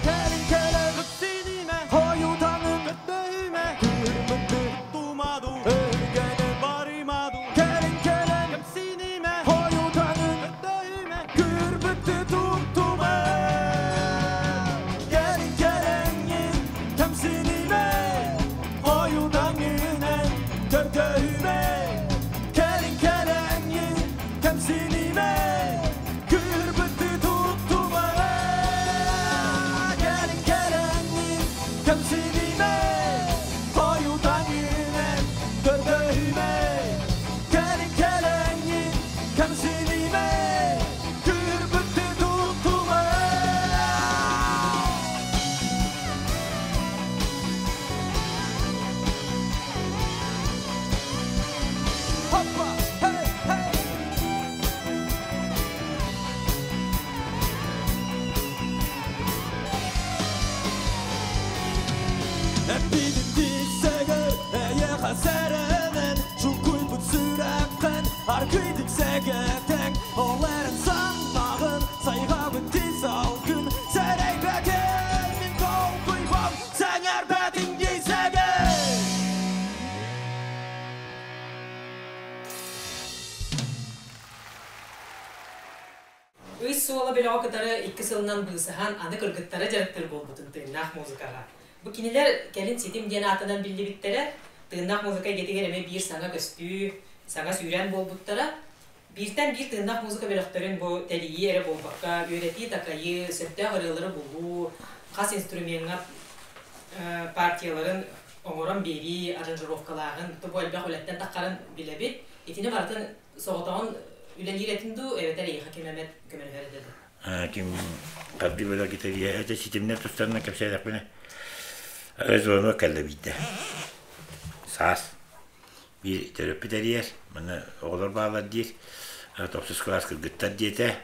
Кэлин кэлэн Синимэ хойутаҥын Көттөһүмэ Күрмүттү Тумаду Өргөнү Барымаду Кэлин кэлэн Синимэ хойутаҥын Көттөһүмэ Күрбүттү туттума Кэлин кэлэҥҥин Кэмсинимэ Хойутаҥынан Көрдөһүмэ Кэлин кэлэҥҥин Кэмсинимэ Күрбүттү туттума Кэлин кэлэҥҥин Кэмсинимэ Хойутаҥынан Көрдөһүмэ Кэлин кэлэҥҥин Кэмсинимэ Күрбүттү туттума Hoppa! Hey! Hey! Эппитим дисэгэр эйиэхэ сэрэнэн Чуҥкуйбут сүрэххин аргыйдык сэгэтэн Ол эрэн санааҕын сайҕаабыт тис алгын Сэрэйбэтин мин толкуйбам сэҥэрбэтиҥ дисэгэй Ый суола бөлөҕү кытары икки сылынан быысаһан, аны кыргыттара дьарыктыыр буолбутун тыыннаах музыкаҕа. Бу кинилэр кэлин Ситим диэн аатынан биллибиттэрэ, тыыннаах музыка эйгэтигэр эмиэ биир саҥа көстүү, саҥа сүүрээн буолбуттара. Бииртэн биир тыыннаах музыка бөлөхтөрүн бу тэрийии эрэ буолбакка, үөрэтии-такайыы, сөптөөх ырыалары булуу, хас инструмеҥҥа партияларын оҥорон биэрии, аранжировкалааһын, бу элбэх үлэттэн таххарын билэбит. Итини барытын соҕотоҕун үлэлиир этин дуу, эбэтэр эйиэхэ ким эмэ көмөлөһөр этэ дуу? Ким хардыы бөлөх гитариһа этэ ситимнэр тустарынан кэпсээтэхпинэ звонок кэллэ биирдэ. Саас биир төрөппүт эрийэр, манна оҕолор бааллар диир, тохсус кылаас кыргыттар диэтэ.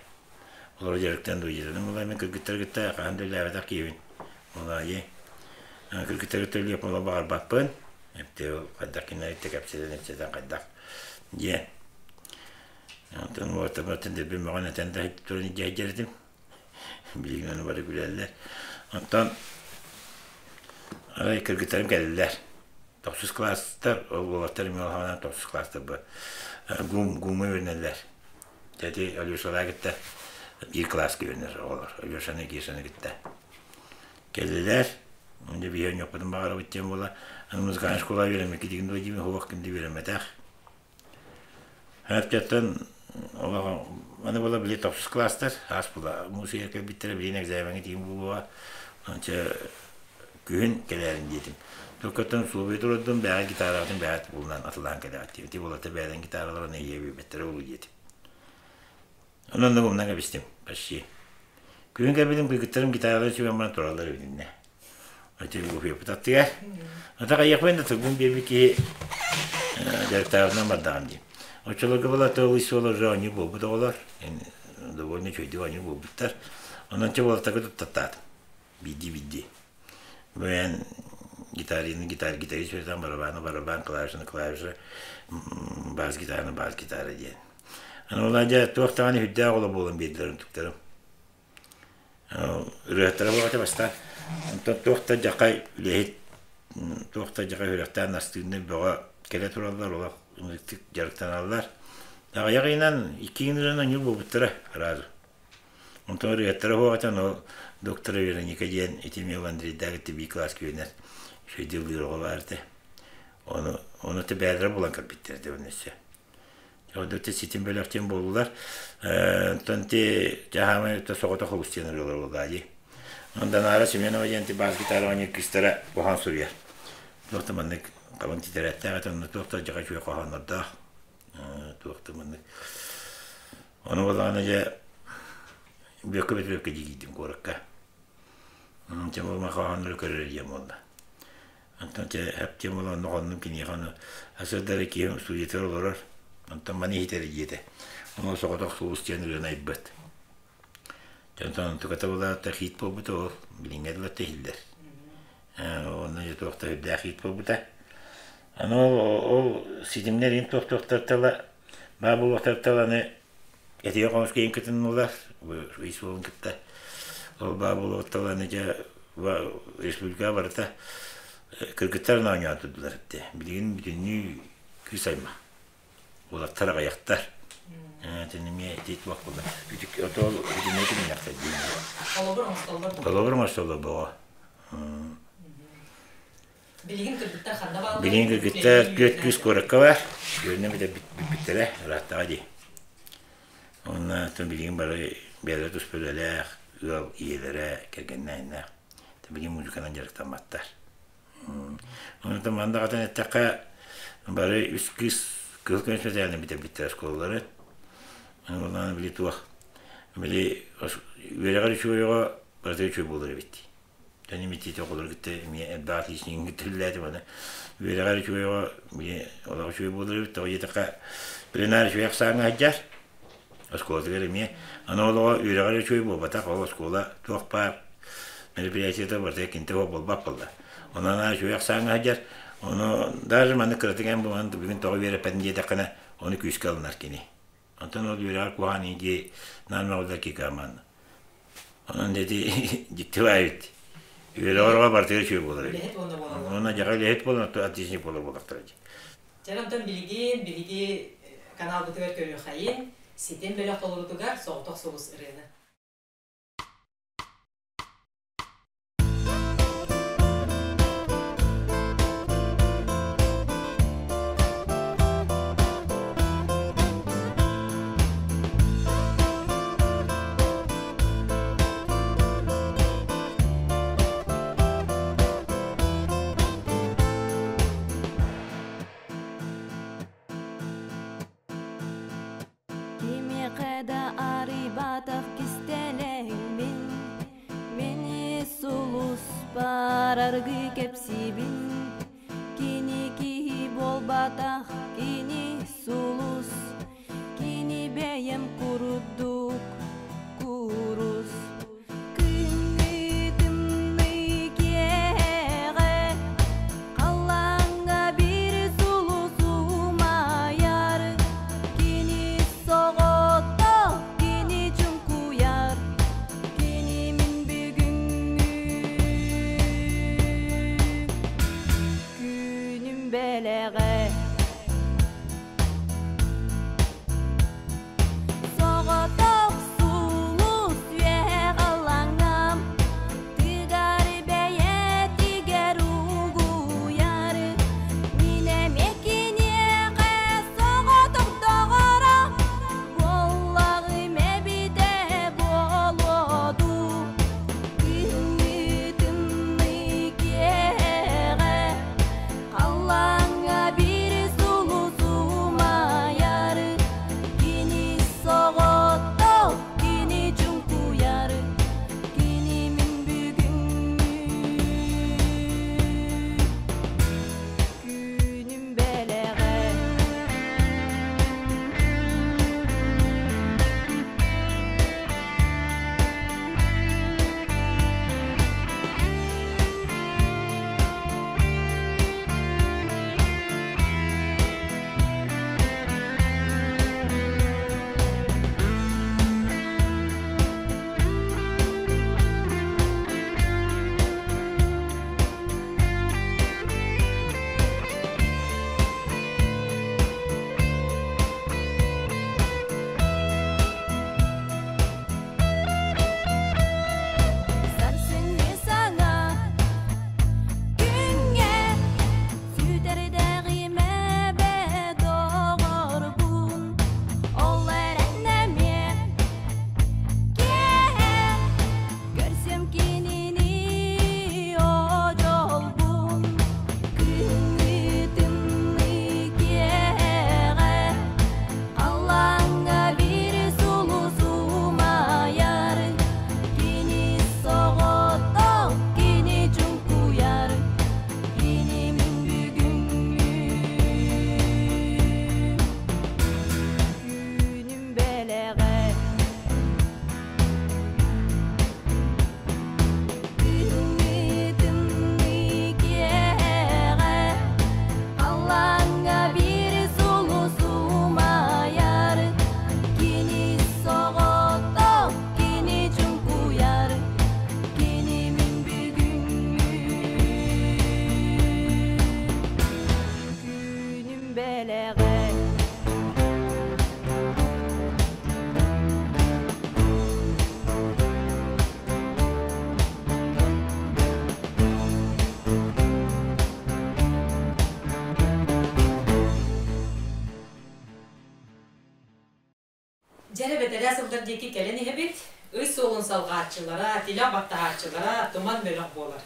Олору дьарыктан дуйдатан буолла мин кыргыттары кытта хаһан да үлэлээбэтэх киһибин. Ол аайы кыргыттары кытта үлэлиэхпин олох баҕарбаппын. Эптэ ол хайдах кинилэр кэпсэтэн ипсэтэн хайдах диэн. Онтон уотабатын дэлби мөҕөн этэн да туран илдьэ этим. Билигин ону бары күлэллэр. Онтон арай кыргыттарым кэллилэр. Тохсус класстар, ол уолаттар эмиэ улаханынан тохсус класстар бу гум гумма үөрэнэллэр. Ити Алешалаа кытта биир кылааска үөрэнэр оҕолор. Алешаны, Кешаны кытта. Кэллилэр. Дьэ биһи оонньуохпутун баҕарабыт диэн буола. Аны музыкальнай школа үөрэммиккит игин дуо диибин, суох ким да үөрэммэтэх. Эптиэттэн олох аны буола били тохсус класстар аас була муусуйа кэлбиттэрэ билигин экзамеҥҥа тиийэн буолуоҕа. Онча күһүн кэлээрин диэтим. Только условия турардым, бэҕэ гитараҕытын бэҕэ булунан атылаан кэлэҕит диэбит. Ити буолата бэйэлэрин гитараларын эйиэ биэрбэттэрэ буолуо диэтим. Онон да умнан кэбистим почти. Күһүн кэлбитим кыргыттарым гитараларын сүгэн баран тураллар эбитиннэ. Ити уһуйаппыт аттыгар. Ата хайыахпын да тылбын биэрбит киһи дьарыктаабытынан бардаҕым дии. Оччолорго была тыл суола уже оонньуу буолбут оҕолор. Довольно үчүгэйдик оонньуу буолбуттар. Онон чэ уолаттарга туттаттаатым. Биирдии-биирдии. Бэйэн гитарины гитар гитарист үөрэтэн барабааны барабан, клавишаны клавиша, бас гитараны бас гитара диэн. Аны ол дьэ туох даҕаны үрдээх оҕолор буолан биэрдилэр онтуктарым. Ырыаһыттара буолбата бастаан. Онтон туох да дьахай үлэһит, туох да дьахай үөрэхтээх настыыннай бөҕө кэлэ тураллар, олох ынырыктык дьарыктаналлар. Аҕыйах ыйынан, икки ыйынан оонньуур буолбуттара сразу. Онтон ырыаһыттара суох этэ, ону доктор Вероника диэн ити эмиэ Андрейдаах ити биир кылааска үөрэнэр үчүгэйдик ыллыыр оҕо баар этэ. Ону, ону бэйэлэрэ булан кэлбиттэр этэ уонна өссө. Одо ситим бөлөх диэн буоллулар. Онтон ти дьаһаамай соҕотох олус диэн ырыалар буолла дии. Данара Семенова диэн ти бас гитара оонньуур кыыстара хоһоон суруйар. Туох да маннык халыҥ титирээттээх этэ, онно туох да дьаха үчүгэй хоһооннордоох. Туох да маннык. Ону буоллаҕына дьэ Бүөккэ Бөтүрүөпкэ дии куоракка. Чэ буолма хоһооннору көрөр диэн буолла. Онтон чэ эптиэм буолан онно хоннум киниэхэ ону сырдары киһи студиятыгар олорор. Онтон маны иһитэр диэтэ. Ону соҕотох сулус диэн ырыаны айбыт. Онтон онтуката буолаата хит буолбута ол билиҥҥэ дылы иһиллэр. Онно дьэ туох да үрдээх хит буолбута. Аны ол, ол ситимнэр иһин туох-туохтар тыла баа буолуохтар тыланы этигэ хомус киһин кытыннулар ый суолун кытта ол баа буолуох тыланы дьэ республика барыта кыргыттар оонньоон турдулар этэ. Билигин бүтүннүү кыыс аймах. Уолаттар аҕыйахтар. Итини эмиэ ити туох буолла. Отол итини кинилэхтэр диэн. Холобур оҥостоллор буолуо. Холобур оҥостоллор буолуо. Билигин кыргыттар ханна бааллар? Билигин кыргыттар түөрт күүс куоракка баар. Үөрэнэ бүппүттэрэ ырааттаҕа дии. Уонна билигин бары бэйэлэрэ туспа үлэлээх, ыал ийэлэрэ, кэргэннээх. Билигин музыканан дьарыктамматтар. Онтон манна даҕатан эттэххэ, бары үс кыыс кыһыл көмүс мэтээлин бүтэрбиттэр оскуолалары. Онон били туох, били үөрэҕэр үчүгэй оҕо барыта үчүгэй буолар эбит. Дьон имитиитэ оҕолору кытта эмиэ элбэх отличнигын кытта үлэлээтим аны үөрэҕэр үчүгэй оҕо били олох үчүгэй буолар эбит тоҕо диэтэххэ пленар үчүгэй ахсааҥҥа сылдьар оскуолатыгар эмиэ аны ол оҕо үөрэҕэр үчүгэй буолбатах ол оскуола туох баар мероприятиета барыта кинитэ суох буолбат буолла онон анаан үчүгэй ахсааҥҥа сылдьар ону даже маннык кыратык эн буолан бүгүн тоҕо үөрэппэтин диэтэххинэ ону күүскэ ылынар кини Онтон ол үөрэҕэр куһаҕан иһи наар мөҕүллэр кикааман. Онон ити дьикти баайбыт. Үөрэҕэр оҕо барытыгар үчүгэй буолар эбит. Үлэһит уонна буолаллар. Уонна дьаҕа үлэһит буолан, отличник буолар буоллахтара дии. Дьэ онтон билигин биһиги каналбытыгар көрүөххэйин ситим бөлөх толорутугар соҕотох сулус ырыаны. Кимиэхэ да арыйбатах. Аргы кэпсиибин Кини киһи буолбатах, кини сулус Кини бэйэм курдук курус Күҥҥү тымныы киэһэҕэ Халлааҥҥа биир сулус умайар Кини соҕотох, кини чуҥкуйар Кини мин бүгүҥҥү күнүм бэлэҕэ Соҕотох сулус үөһэ халлааҥҥа Тыгар бэйэтигэр угуйар Мин эмиэ киниэхэ соҕотох доҕоро Буоллаҕым эбитэ буолуо дуу Күһүҥҥү тымныы киэһэҕэ Халлааҥҥа биир сулус умайар Кини соҕотох, кини чуҥкуйар Кини мин бүгүҥҥү күнүм бэлэҕэ. Сарсыҥҥы саҥа күҥҥэ сүтэрдээҕим эбэ доҕорбун Ол эрэн эмиэ киэһэ көрсөм кинини одьолбун Күһүҥҥү тымныы киэһэҕэ Халлааҥҥа биир сулус умайар Кини соҕотох, кини чуҥкуйар Кини мин бүгүҥҥү күнүм бэлэҕэ Күһүҥҥү тымныы киэһэҕэ Халлааҥҥа биир сулус умайар Кини соҕотох, кини чуҥкуйар Кини мин бүгүҥҥү күнүм бэлэҕэ. Дьэрэ бэтэрээ сылдар диэки кэлэн иһэбит. Ый суолун салҕааччылара, тилэх баттаһааччылара туман бөлөх буолар.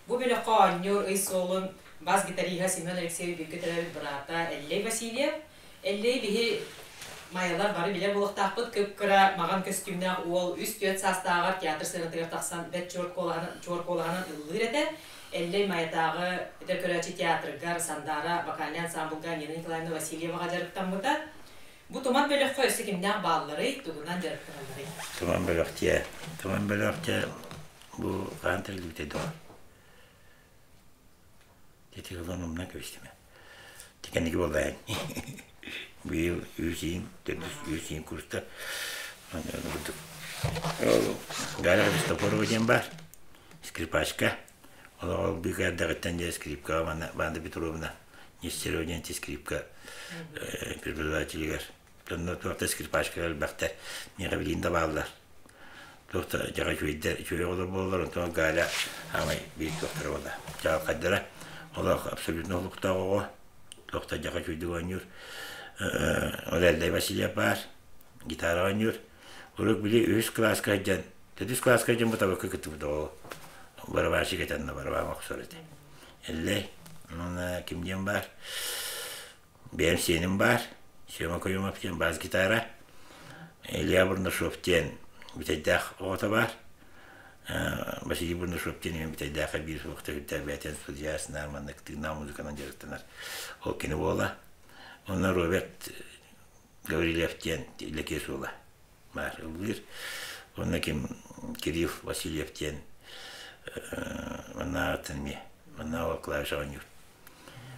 Бу бөлөххө оонньуур ый суолун бас-гитариһа Семен Алексеевич бииргэ төрөөбүт быраата Эллэй Васильев. Эллэй биһи майалар бары билэр буолуохтаахпыт кып-кыра маҕан көстүүмнээх уол 3-4 саастааҕар театр сыанатыгар тахсан бэрт чуор куолаһынан, чуор куолаһынан ыллыыр этэ. Эллэй Майатааҕы эдэр көрөөччү театрыгар Сандаара вокальнай ансаамбылга Нина Николаевна Васильеваҕа дьарыктаммыта. Бу туман бөлөххө өссө кимнээх баалларый, тугунан дьарыктаналларый? Туман бөлөх дьиэ. Туман бөлөх дьиэ бу хаһан тэриллибитэй доҕор? Ити ылан умнан кэбистим. Тикэнники буолла Быйыл үс иин, төрдүс үс иин курста. Курдук. Галя Христофорова диэн баар. Скрипачка. Ол быыка эрдэҕиттэн дьэ скрипкаҕа Ванда Петровна Нестерова диэн скрипка преподавателигэр дьонно туох да скрипачка элбэхтэр миэхэ билигин да бааллар туох да дьаҕа үчүгэйдэр үчүгэй оҕолор буолаллар онтон Галя аамай биир туохтара буолла чаҕылхайдара олох абсолютно олуктаах оҕо туох да дьаҕа үчүгэйдик оонньуур ол Эллэй Васильев баар гитара оонньуур урут били үһүс кылааска сылдьан төрдүс кылааска сылдьан бу табакка кыттыбыт оҕо барабанщик этэ барабан охсор этэ Эллэй, уонна ким диэн баар? Бэйэм сиэним баар, Сема Каюмов диэн бас-гитара, Илья Бурнашов диэн бүтэйдээх оҕото баар. Василий Бурнашов диэн Бүтэйдээххэ биир суохта үрдээбээтэн студиясына маннык тыыннаах музыканан дьарыктанар. Ол кини буола. Онно Роберт Гаврильев диэн Лэкиэс уола баар ыллыыр. Онно ким Кирилл Васильев диэн манна атын эмиэ манна ол клавиша оонньуур.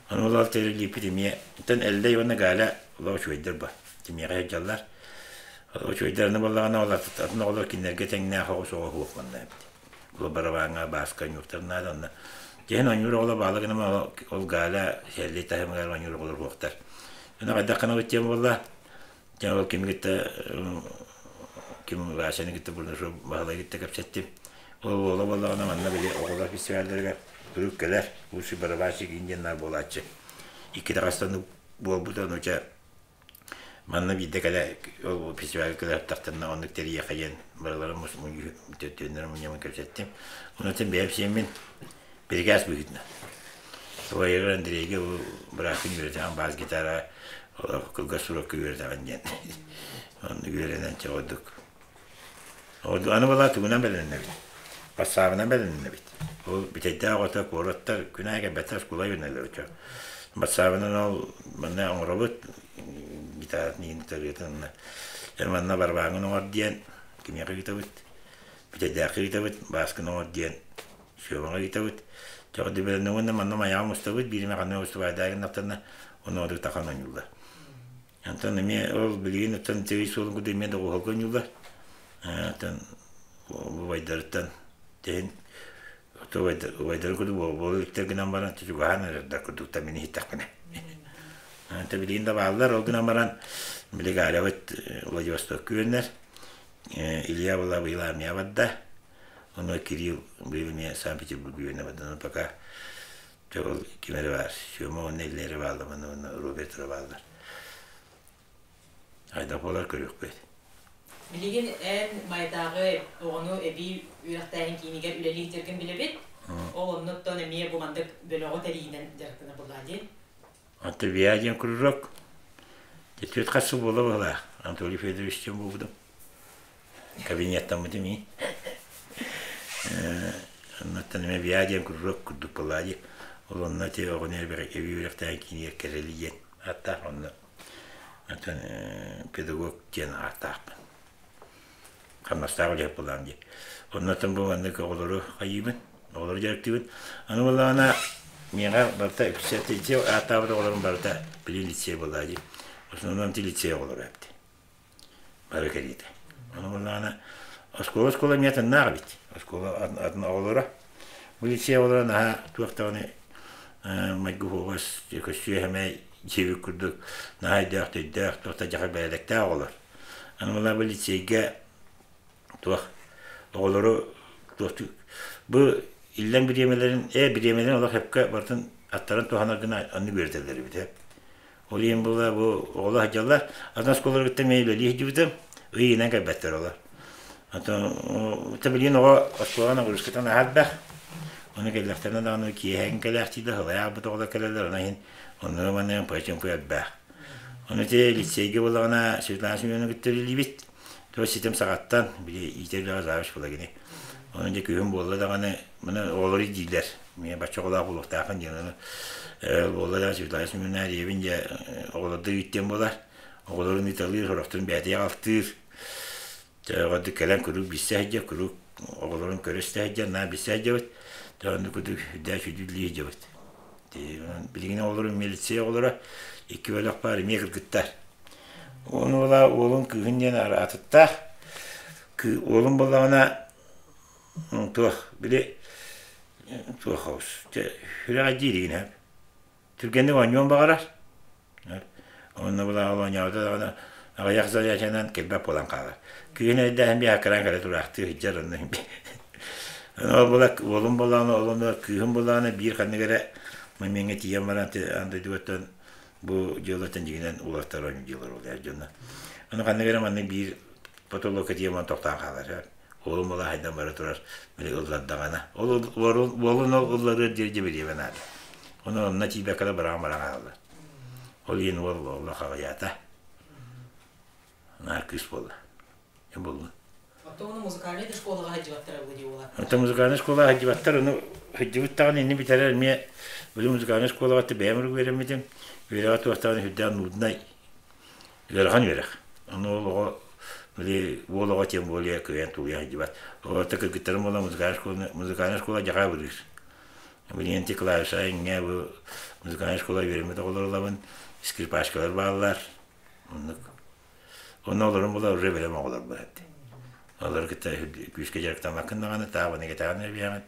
Ону ол тэриллииппит эмиэ оттон Эллэй уонна Галя олох үчүгэйдэр ба кимиэхэ сылдьаллар. Үчүгэйдэр аны буоллаҕына ол атын оҕолор кинилэргэ тэҥнээх оҕус оҕо суох манна эбит. Ол барабааҥҥа Бааска оонньуур наада онно. Дьиһин оонньуур оҕолор баала гынан ол Галя Эллэй таһымыгар оонньуур оҕолор суохтар. Аны хайдах гынабыт диэн буолла. Дьэ ол кими кытта ким Васяны кытта Бурнашов Баһылайы кытта кэпсэттим. Ол уола буоллаҕына манна били оҕолор фестивалларыгар куруук кэлэр. Лучший барабанщик диэн наар буолааччы. Иккитэ хаста буолбута, ону чэ манна биирдэ кэлэ ол фестивальга кэлэ тахтанна оннук тэрийиэхэ диэн барыларын төттүөннэрин мунньаммын кэпсэттим. Онон бэйэм сиэммин бирикээс быһыытынан. Валерий Андрейга бу бырааккын үөрэтэҕин бас гитара кылгас сурукка үөрэтэҕин диэн. Оннук үөрэнэн чоҕурдук. Аны была тугунан бэлэмнэнэбит? Бассаабынан бэлэмнэнэбит. Ол бүтэйдээх оҕото куораттар күн аайы кэлбэттэр оскуола үөрэнэллэр. Бассаабынан ол манна оҥоробут гитаратын иһин тарыатын онно. Манна барабааҥҥын оҥор диэн кимиэхэ ыытабыт? Бүтэйдээххэ ыытабыт, бааскын оҥор диэн Сүөбэҕэ ыытабыт. Чоҕу уонна манна майаҕа мустабыт, биир эмэ ханна устубайдаа гыннахтарына, ону ордук тахан оонньууллар. Онтон эмиэ ол билигин оттон тыый суолун курдук эмиэ доҕуһуолга оонньууллар. Оттон убайдарыттан тэһин убайдарын курдук буола иликтэр гынан баран чугаһаан эрэрдэр курдуктар мин иһиттэхпинэ. Онтон билигин да бааллар, ол гынан баран били Галябыт Владивостокка үөрэнэр, Илья была быйыл армия барда. Ону Кирилл быйыл эмиэ Санкт-Петербург үөрэнэ барда. Но пока ол ким эрэ баар, Сёма уонна Илья эрэ бааллар, манна уонна Роберт эрэ бааллар. Хайдах буолар көрүөхпүт. Билигин эн Майатааҕы оҕону эбии үөрэхтээһин киинигэр үлэлии сылдьаргын билэбит. Ол оннуттан эмиэ бу маннык бөлөҕү тэрийинэн дьарыктана буллаа дии. Антовия диэн кружок. Түөрт хас сыл буола быһыылаах. Анатолий Федорович диэн буолбутум. Кабинеттаммытым ии. Оннуттан эмиэ ВИА диэн кружок курдук буоллаа дии. Ол онно ити оҕону эбии үөрэхтээх киинигэр кэрэли диэн ааттаах онно оттон педагог диэн ааттаахпын. Хамнастаах үлэһит буоллаҕым дии. Оннуттан бу маннык оҕолору хайыыбын, оҕолору дьарыктыыбын. Аны буоллаҕына миэхэ барыта үксэ ити ааттаабыт оҕолорум барыта били лицей буоллаа дии. Основном ити лицей оҕолоро эбит. Бары кэриэтэ. Ону буоллаҕына оскуола оскуола эмиэ атыннаах эбит. Оскуола атын оҕолоро. Бу лицей оҕолоро наһаа туох даҕаны майгы хуоҕас, көссүө сэмэй дьиэбит курдук наһаа өйдөөх-төйдөөх, туох да дьахар бэрээдэктээх оҕолор. Аны буоллаҕына бу лицейгэ туох оҕолору туох бу иллэҥ бириэмэлэрин бириэмэлэрин олох сөпкө барытын аттаран туһанар гына оннук үөрэтэллэр эбит Ол иһин була бу оҕолор сылдьаллар. Атын оскуолалары кытта эмиэ үлэлии сылдьыбытым. Ый иһинэн кэлбэттэр олор. Атын билигин оҕо оскуолаҕа нагрузкатан аһарбах. Ону кэллэхтэринэ даҕаны киэһэҥ кэлээхтиилэр, сылайа аҕалбыт оҕолор кэлэллэр, онон иһин онно манна ымпыйа-чымпыйа элбэх. Ону ити лицейгэ буоллаҕына Светлана Семеновна кытта үлэлиибит. То ситим саҕаттан, били иитэр үлэҕэ завуч буола кини. Ону дьэ күһүн буолла даҕаны, маны оҕолору дииллэр. Миэ бачча оҕолоох буолуохтааххын диэн ону буолла да Светлана Семеновна диэбин дьэ оҕолорду ыыттыан буолар. Оҕолорун ыыталыыр, сорохторун бэйэтэ аҕалтыыр. Дьэ кэлэн куруук билсэ сылдьар, куруук оҕолорун көрө истэ сылдьар, наар билсэ сылдьабыт. Дьэ оннук курдук үрдээх үчүгэй сылдьабыт. Билигин оҕолорум милиция оҕолоро икки бөлөх баар эмиэ кыргыттар. Уон уола уолун кыыһын диэн аратыттаах. Уолум буоллаҕына туох били туох оҕус сүрэҕэ дииригин сөп. Түргэнник оонньуон баҕарар. Онно была оонньообута даҕаны аҕыйах занятиенан кэлбэт буолан хаалар. Күһүн өйдөһөн биһа кыраан кэлэ тураахтыы сылдьар онно ол була уолум буоллаҕына ол онно кыыһым буоллаҕына биир ханнык эрэ момеҥҥа тиийэн баран аан дойдугаттан бу дьыалаттан дьиҥинэн уларытар оонньуу дьыалар буолар дьонно. Аны ханнык эрэ маннык биир потолокка тиийэн баран тохтоон хаалар. Уолум улаахайдан бара турар били ыллардаҕына. Ол уолун ол ылларыар диэри дьэ бириэмэ наада. Ону онно тиийбэккэ да бараҕан баран хаалла. Ол иһин уол олох аҕыйаата. Наар кыыс буолла. Буолла. Оттон ону музыкальнай да школаҕа сылдьыбаттара буолуо дии уолаттар. Оттон музыкальнай школаҕа сылдьыбаттар, ону сылдьыбыт даҕаны инни бүтэрэр эмиэ били музыкальнай школаҕа бэйэм үөрэммитим. Үөрэҕэ туохтаҕына сүрдээх нуднай ыарахан үөрэх. Ону ол оҕо били уол оҕо тем более кыайан тулуйа сылдьыбат. Оҕолорто кыргыттарым буолан музыкальнай школаны музыкальнай школа дьаҕаа бырыыр. Билигин клавиша иҥҥэ бу музыкальнай школа үөрэммит оҕолор ылабын, скрипачкалар бааллар. Оннук. Онно олорон була уже бэлэм оҕолор бар этэ. Олору кытта күүскэ дьарыктаммаккын даҕаны, таабаны кэтэҕин эбиэҕин.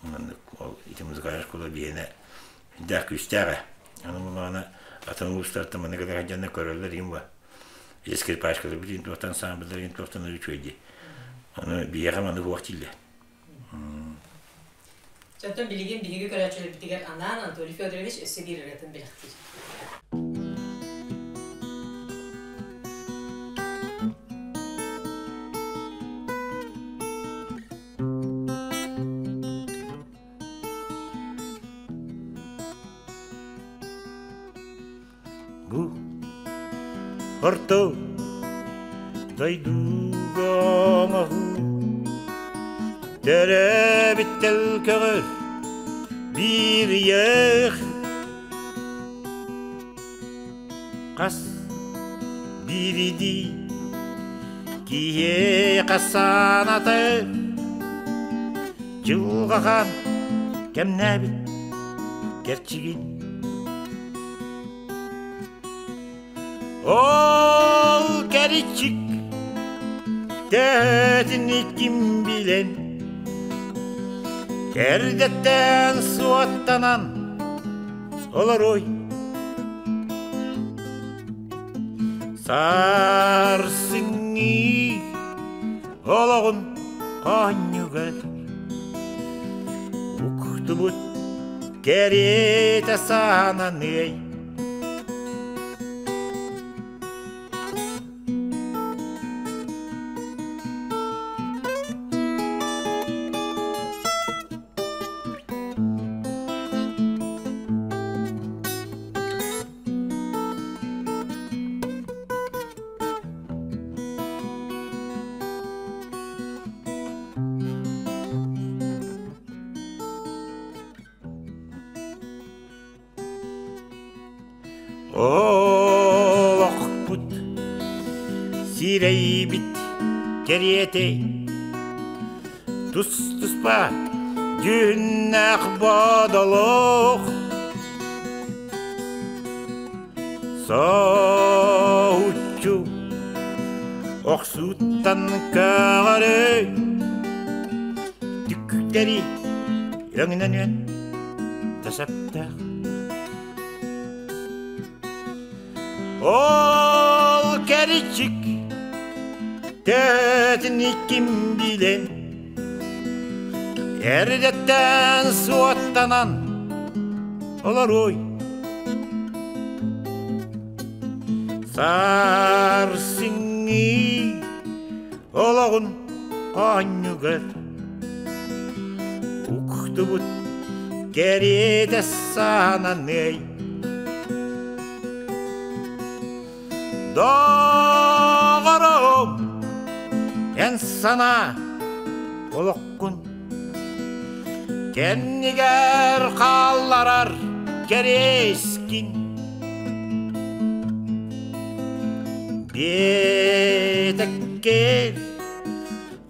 Маннык ол ити музыкальнай школа биһиэнэ сүрдээх күүстээх ээ. Аны буллаҕына атын улуустартан маннык элэҕэ дьонно көрөллөр им ба. Ити скрипачкалар бүтүн туохтан саамбыллар им туохтан үчүгэй дии. Аны биһиэхэ маннык уох дииллэр. Оттон билигин биһиги көрөөччүлэрбитигэр анаан Анатолий Федорович өссө биир ырыатын бэлэхтиир. Бу орто дойдуга оҥоһуу төрөөбүт төлкөҕөр биир ыйыах хас биирдии киһиэхэ саната дьылҕахан кэмнээбит кэрчигин Ол кэриччик төһөтүн ким билэн Эрдэттэн суоттанан олоруй Сарсыҥҥы олоҕун хоонньугар Уктубут кэриэтэ саананыай Олохпут сирэйбит кэриэтэ тус-туспа дьүһүннээх бодолох Соһуччу охсууттан көҕөрөй түктэри өҥнөнүөн да сөптөөх. Ол кэричик төһөтүн ким билэн эрдэттэн суоттанан олоруй. Сарсыҥҥы олоҕун оонньугар уктубут кэриэтэ саананыай. Доҕорум, эн санаа олоххун кэннигэр хаалларар кэриэскин. Биэтэккэ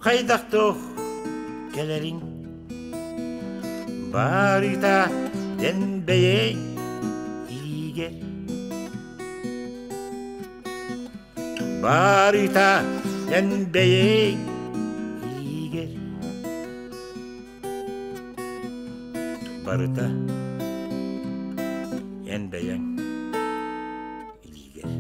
хайдах туох кэлэриҥ барыта эн бэйэҥ илиигэр Барыта эн бэйэҥ илиигэр Барыта эн бэйэҥ илиигэр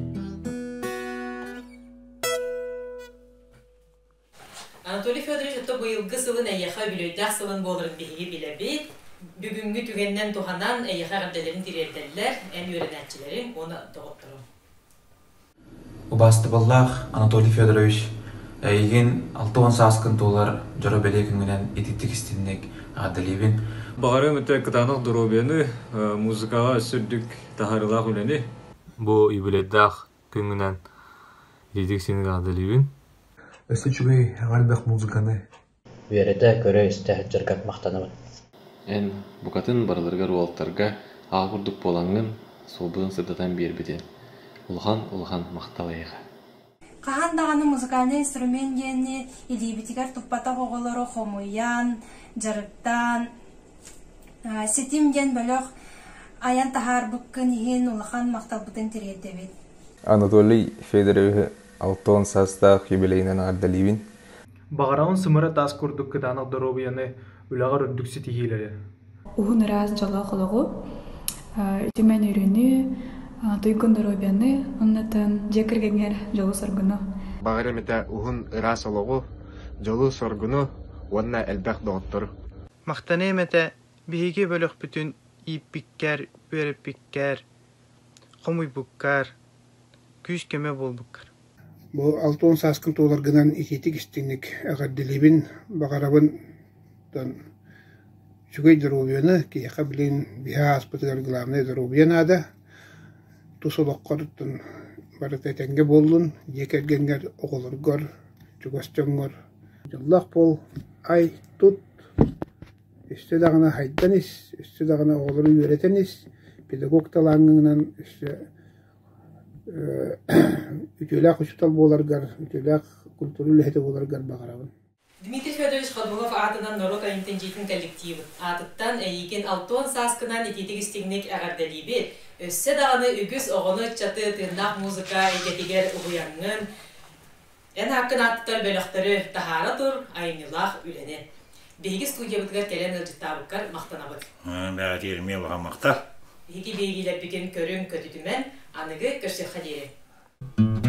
Анатолий Федорович, ото быйылгы сылын эйиэхэ үбүлүөйдээх сылын буоларын биһиги билэбит. Бүгүҥҥү түгэнинэн туһанан эйиэхэ эҕэрдэлэрин тириэрдэллэр, эн үөрэнээччилэриҥ уонна доҕотторуҥ. Убаастабыллаах Анатолий Федорович, эйигин 60 сааскын туолар дьоро бэлиэ күҥҥүнэн итиитик истинник эҕэрдэлиибин. Баҕарыам этэ кытаанах доруобуйаны, музыкаҕа өссө үрдүк таһаарыылаах үлэни. Бу юбилейдаах күҥҥүнэн итиитик истинник эҕэрдэлиибин. Өссө үчүгэй элбэх музыканы. Үөрэтэ, көрө-истэ сылдьаргар махтанабын. Эн букатын барыларыгар уолаттарга аҕа курдук буолаҥҥын, суолбутун сырдатан биэрбитин. Улахан-улахан махтал эйиэхэ. Хаһан даҕаны музыкальнай инструмент диэни илиибитигэр туппатах оҕолору хомуйан, дьарыктаан, Ситим диэн бөлөх айан таһаарбыккын иһин улахан махталбытын тириэрдэбит. Анатолий Федоровиһы 60 саастаах юбилейынан эҕэрдэлиибин. Баҕараҕын сымара таас курдук кытаанах доруобуйаны, үлэҕэр үрдүк ситиһиилэри. Уһун ыраас дьоллоох олоҕу, үтүмэн үөрүүнү, туйгун доруобуйаны, оннотон дьиэ кэргэҥҥэр дьолу-соргуну. Баҕар эмитэ уһун ыраас олоҕу, дьолу-соргуну уонна элбэх доҕоттору. Махтаныам этэ биһиги бөлөхпүтүн ииппиккэр, үөрэппиккэр, хомуйбуккар, күүс-көмө буолбуккар. Бу 60 сааскын туоларгынан итиитик истиҥник эҕэрдэлиибин, баҕарабын үчүгэй доруобуйаны, киһиэхэ билигин биһи ааспытыгар главное доруобуйа наада. Тус олоххор барыта этэҥҥэ буоллун, дьиэ кэргэҥҥэр, оҕолоргор, чугас дьоҥҥор дьоллоох буол, ай, тут, өссө даҕаны хайдан ис, өссө даҕаны оҕолору үөрэтэн ис, педагог талааҥҥынан өссө үтүөлээх учуутал буоларгар, үтүөлээх культура үлэһитэ буоларгар баҕарабын. Дмитрий Федорович Ходулов аатынан норуот айымньытын дьиэтин коллективын аатыттан эйиигин 60 сааскынан итиитик-истиҥник эҕэрдэлиибит. Өссө даҕаны үгүс оҕону-ыччаты тыыннаах музыка эйгэтигэр уһуйаҥҥын, эн ааккын ааттатар бөлөхтөрү таһаара тур, айымньылаах үлэни. Биһиги студиябытыгар кэлэн ыалдьыттаабыккар махтанабыт. Бэҕэтиэр эмиэ улахан махтал. Биһиги биэриилэрбитин көрүҥ, көтүтүмэн, аныгы көрсүөххэ диэри.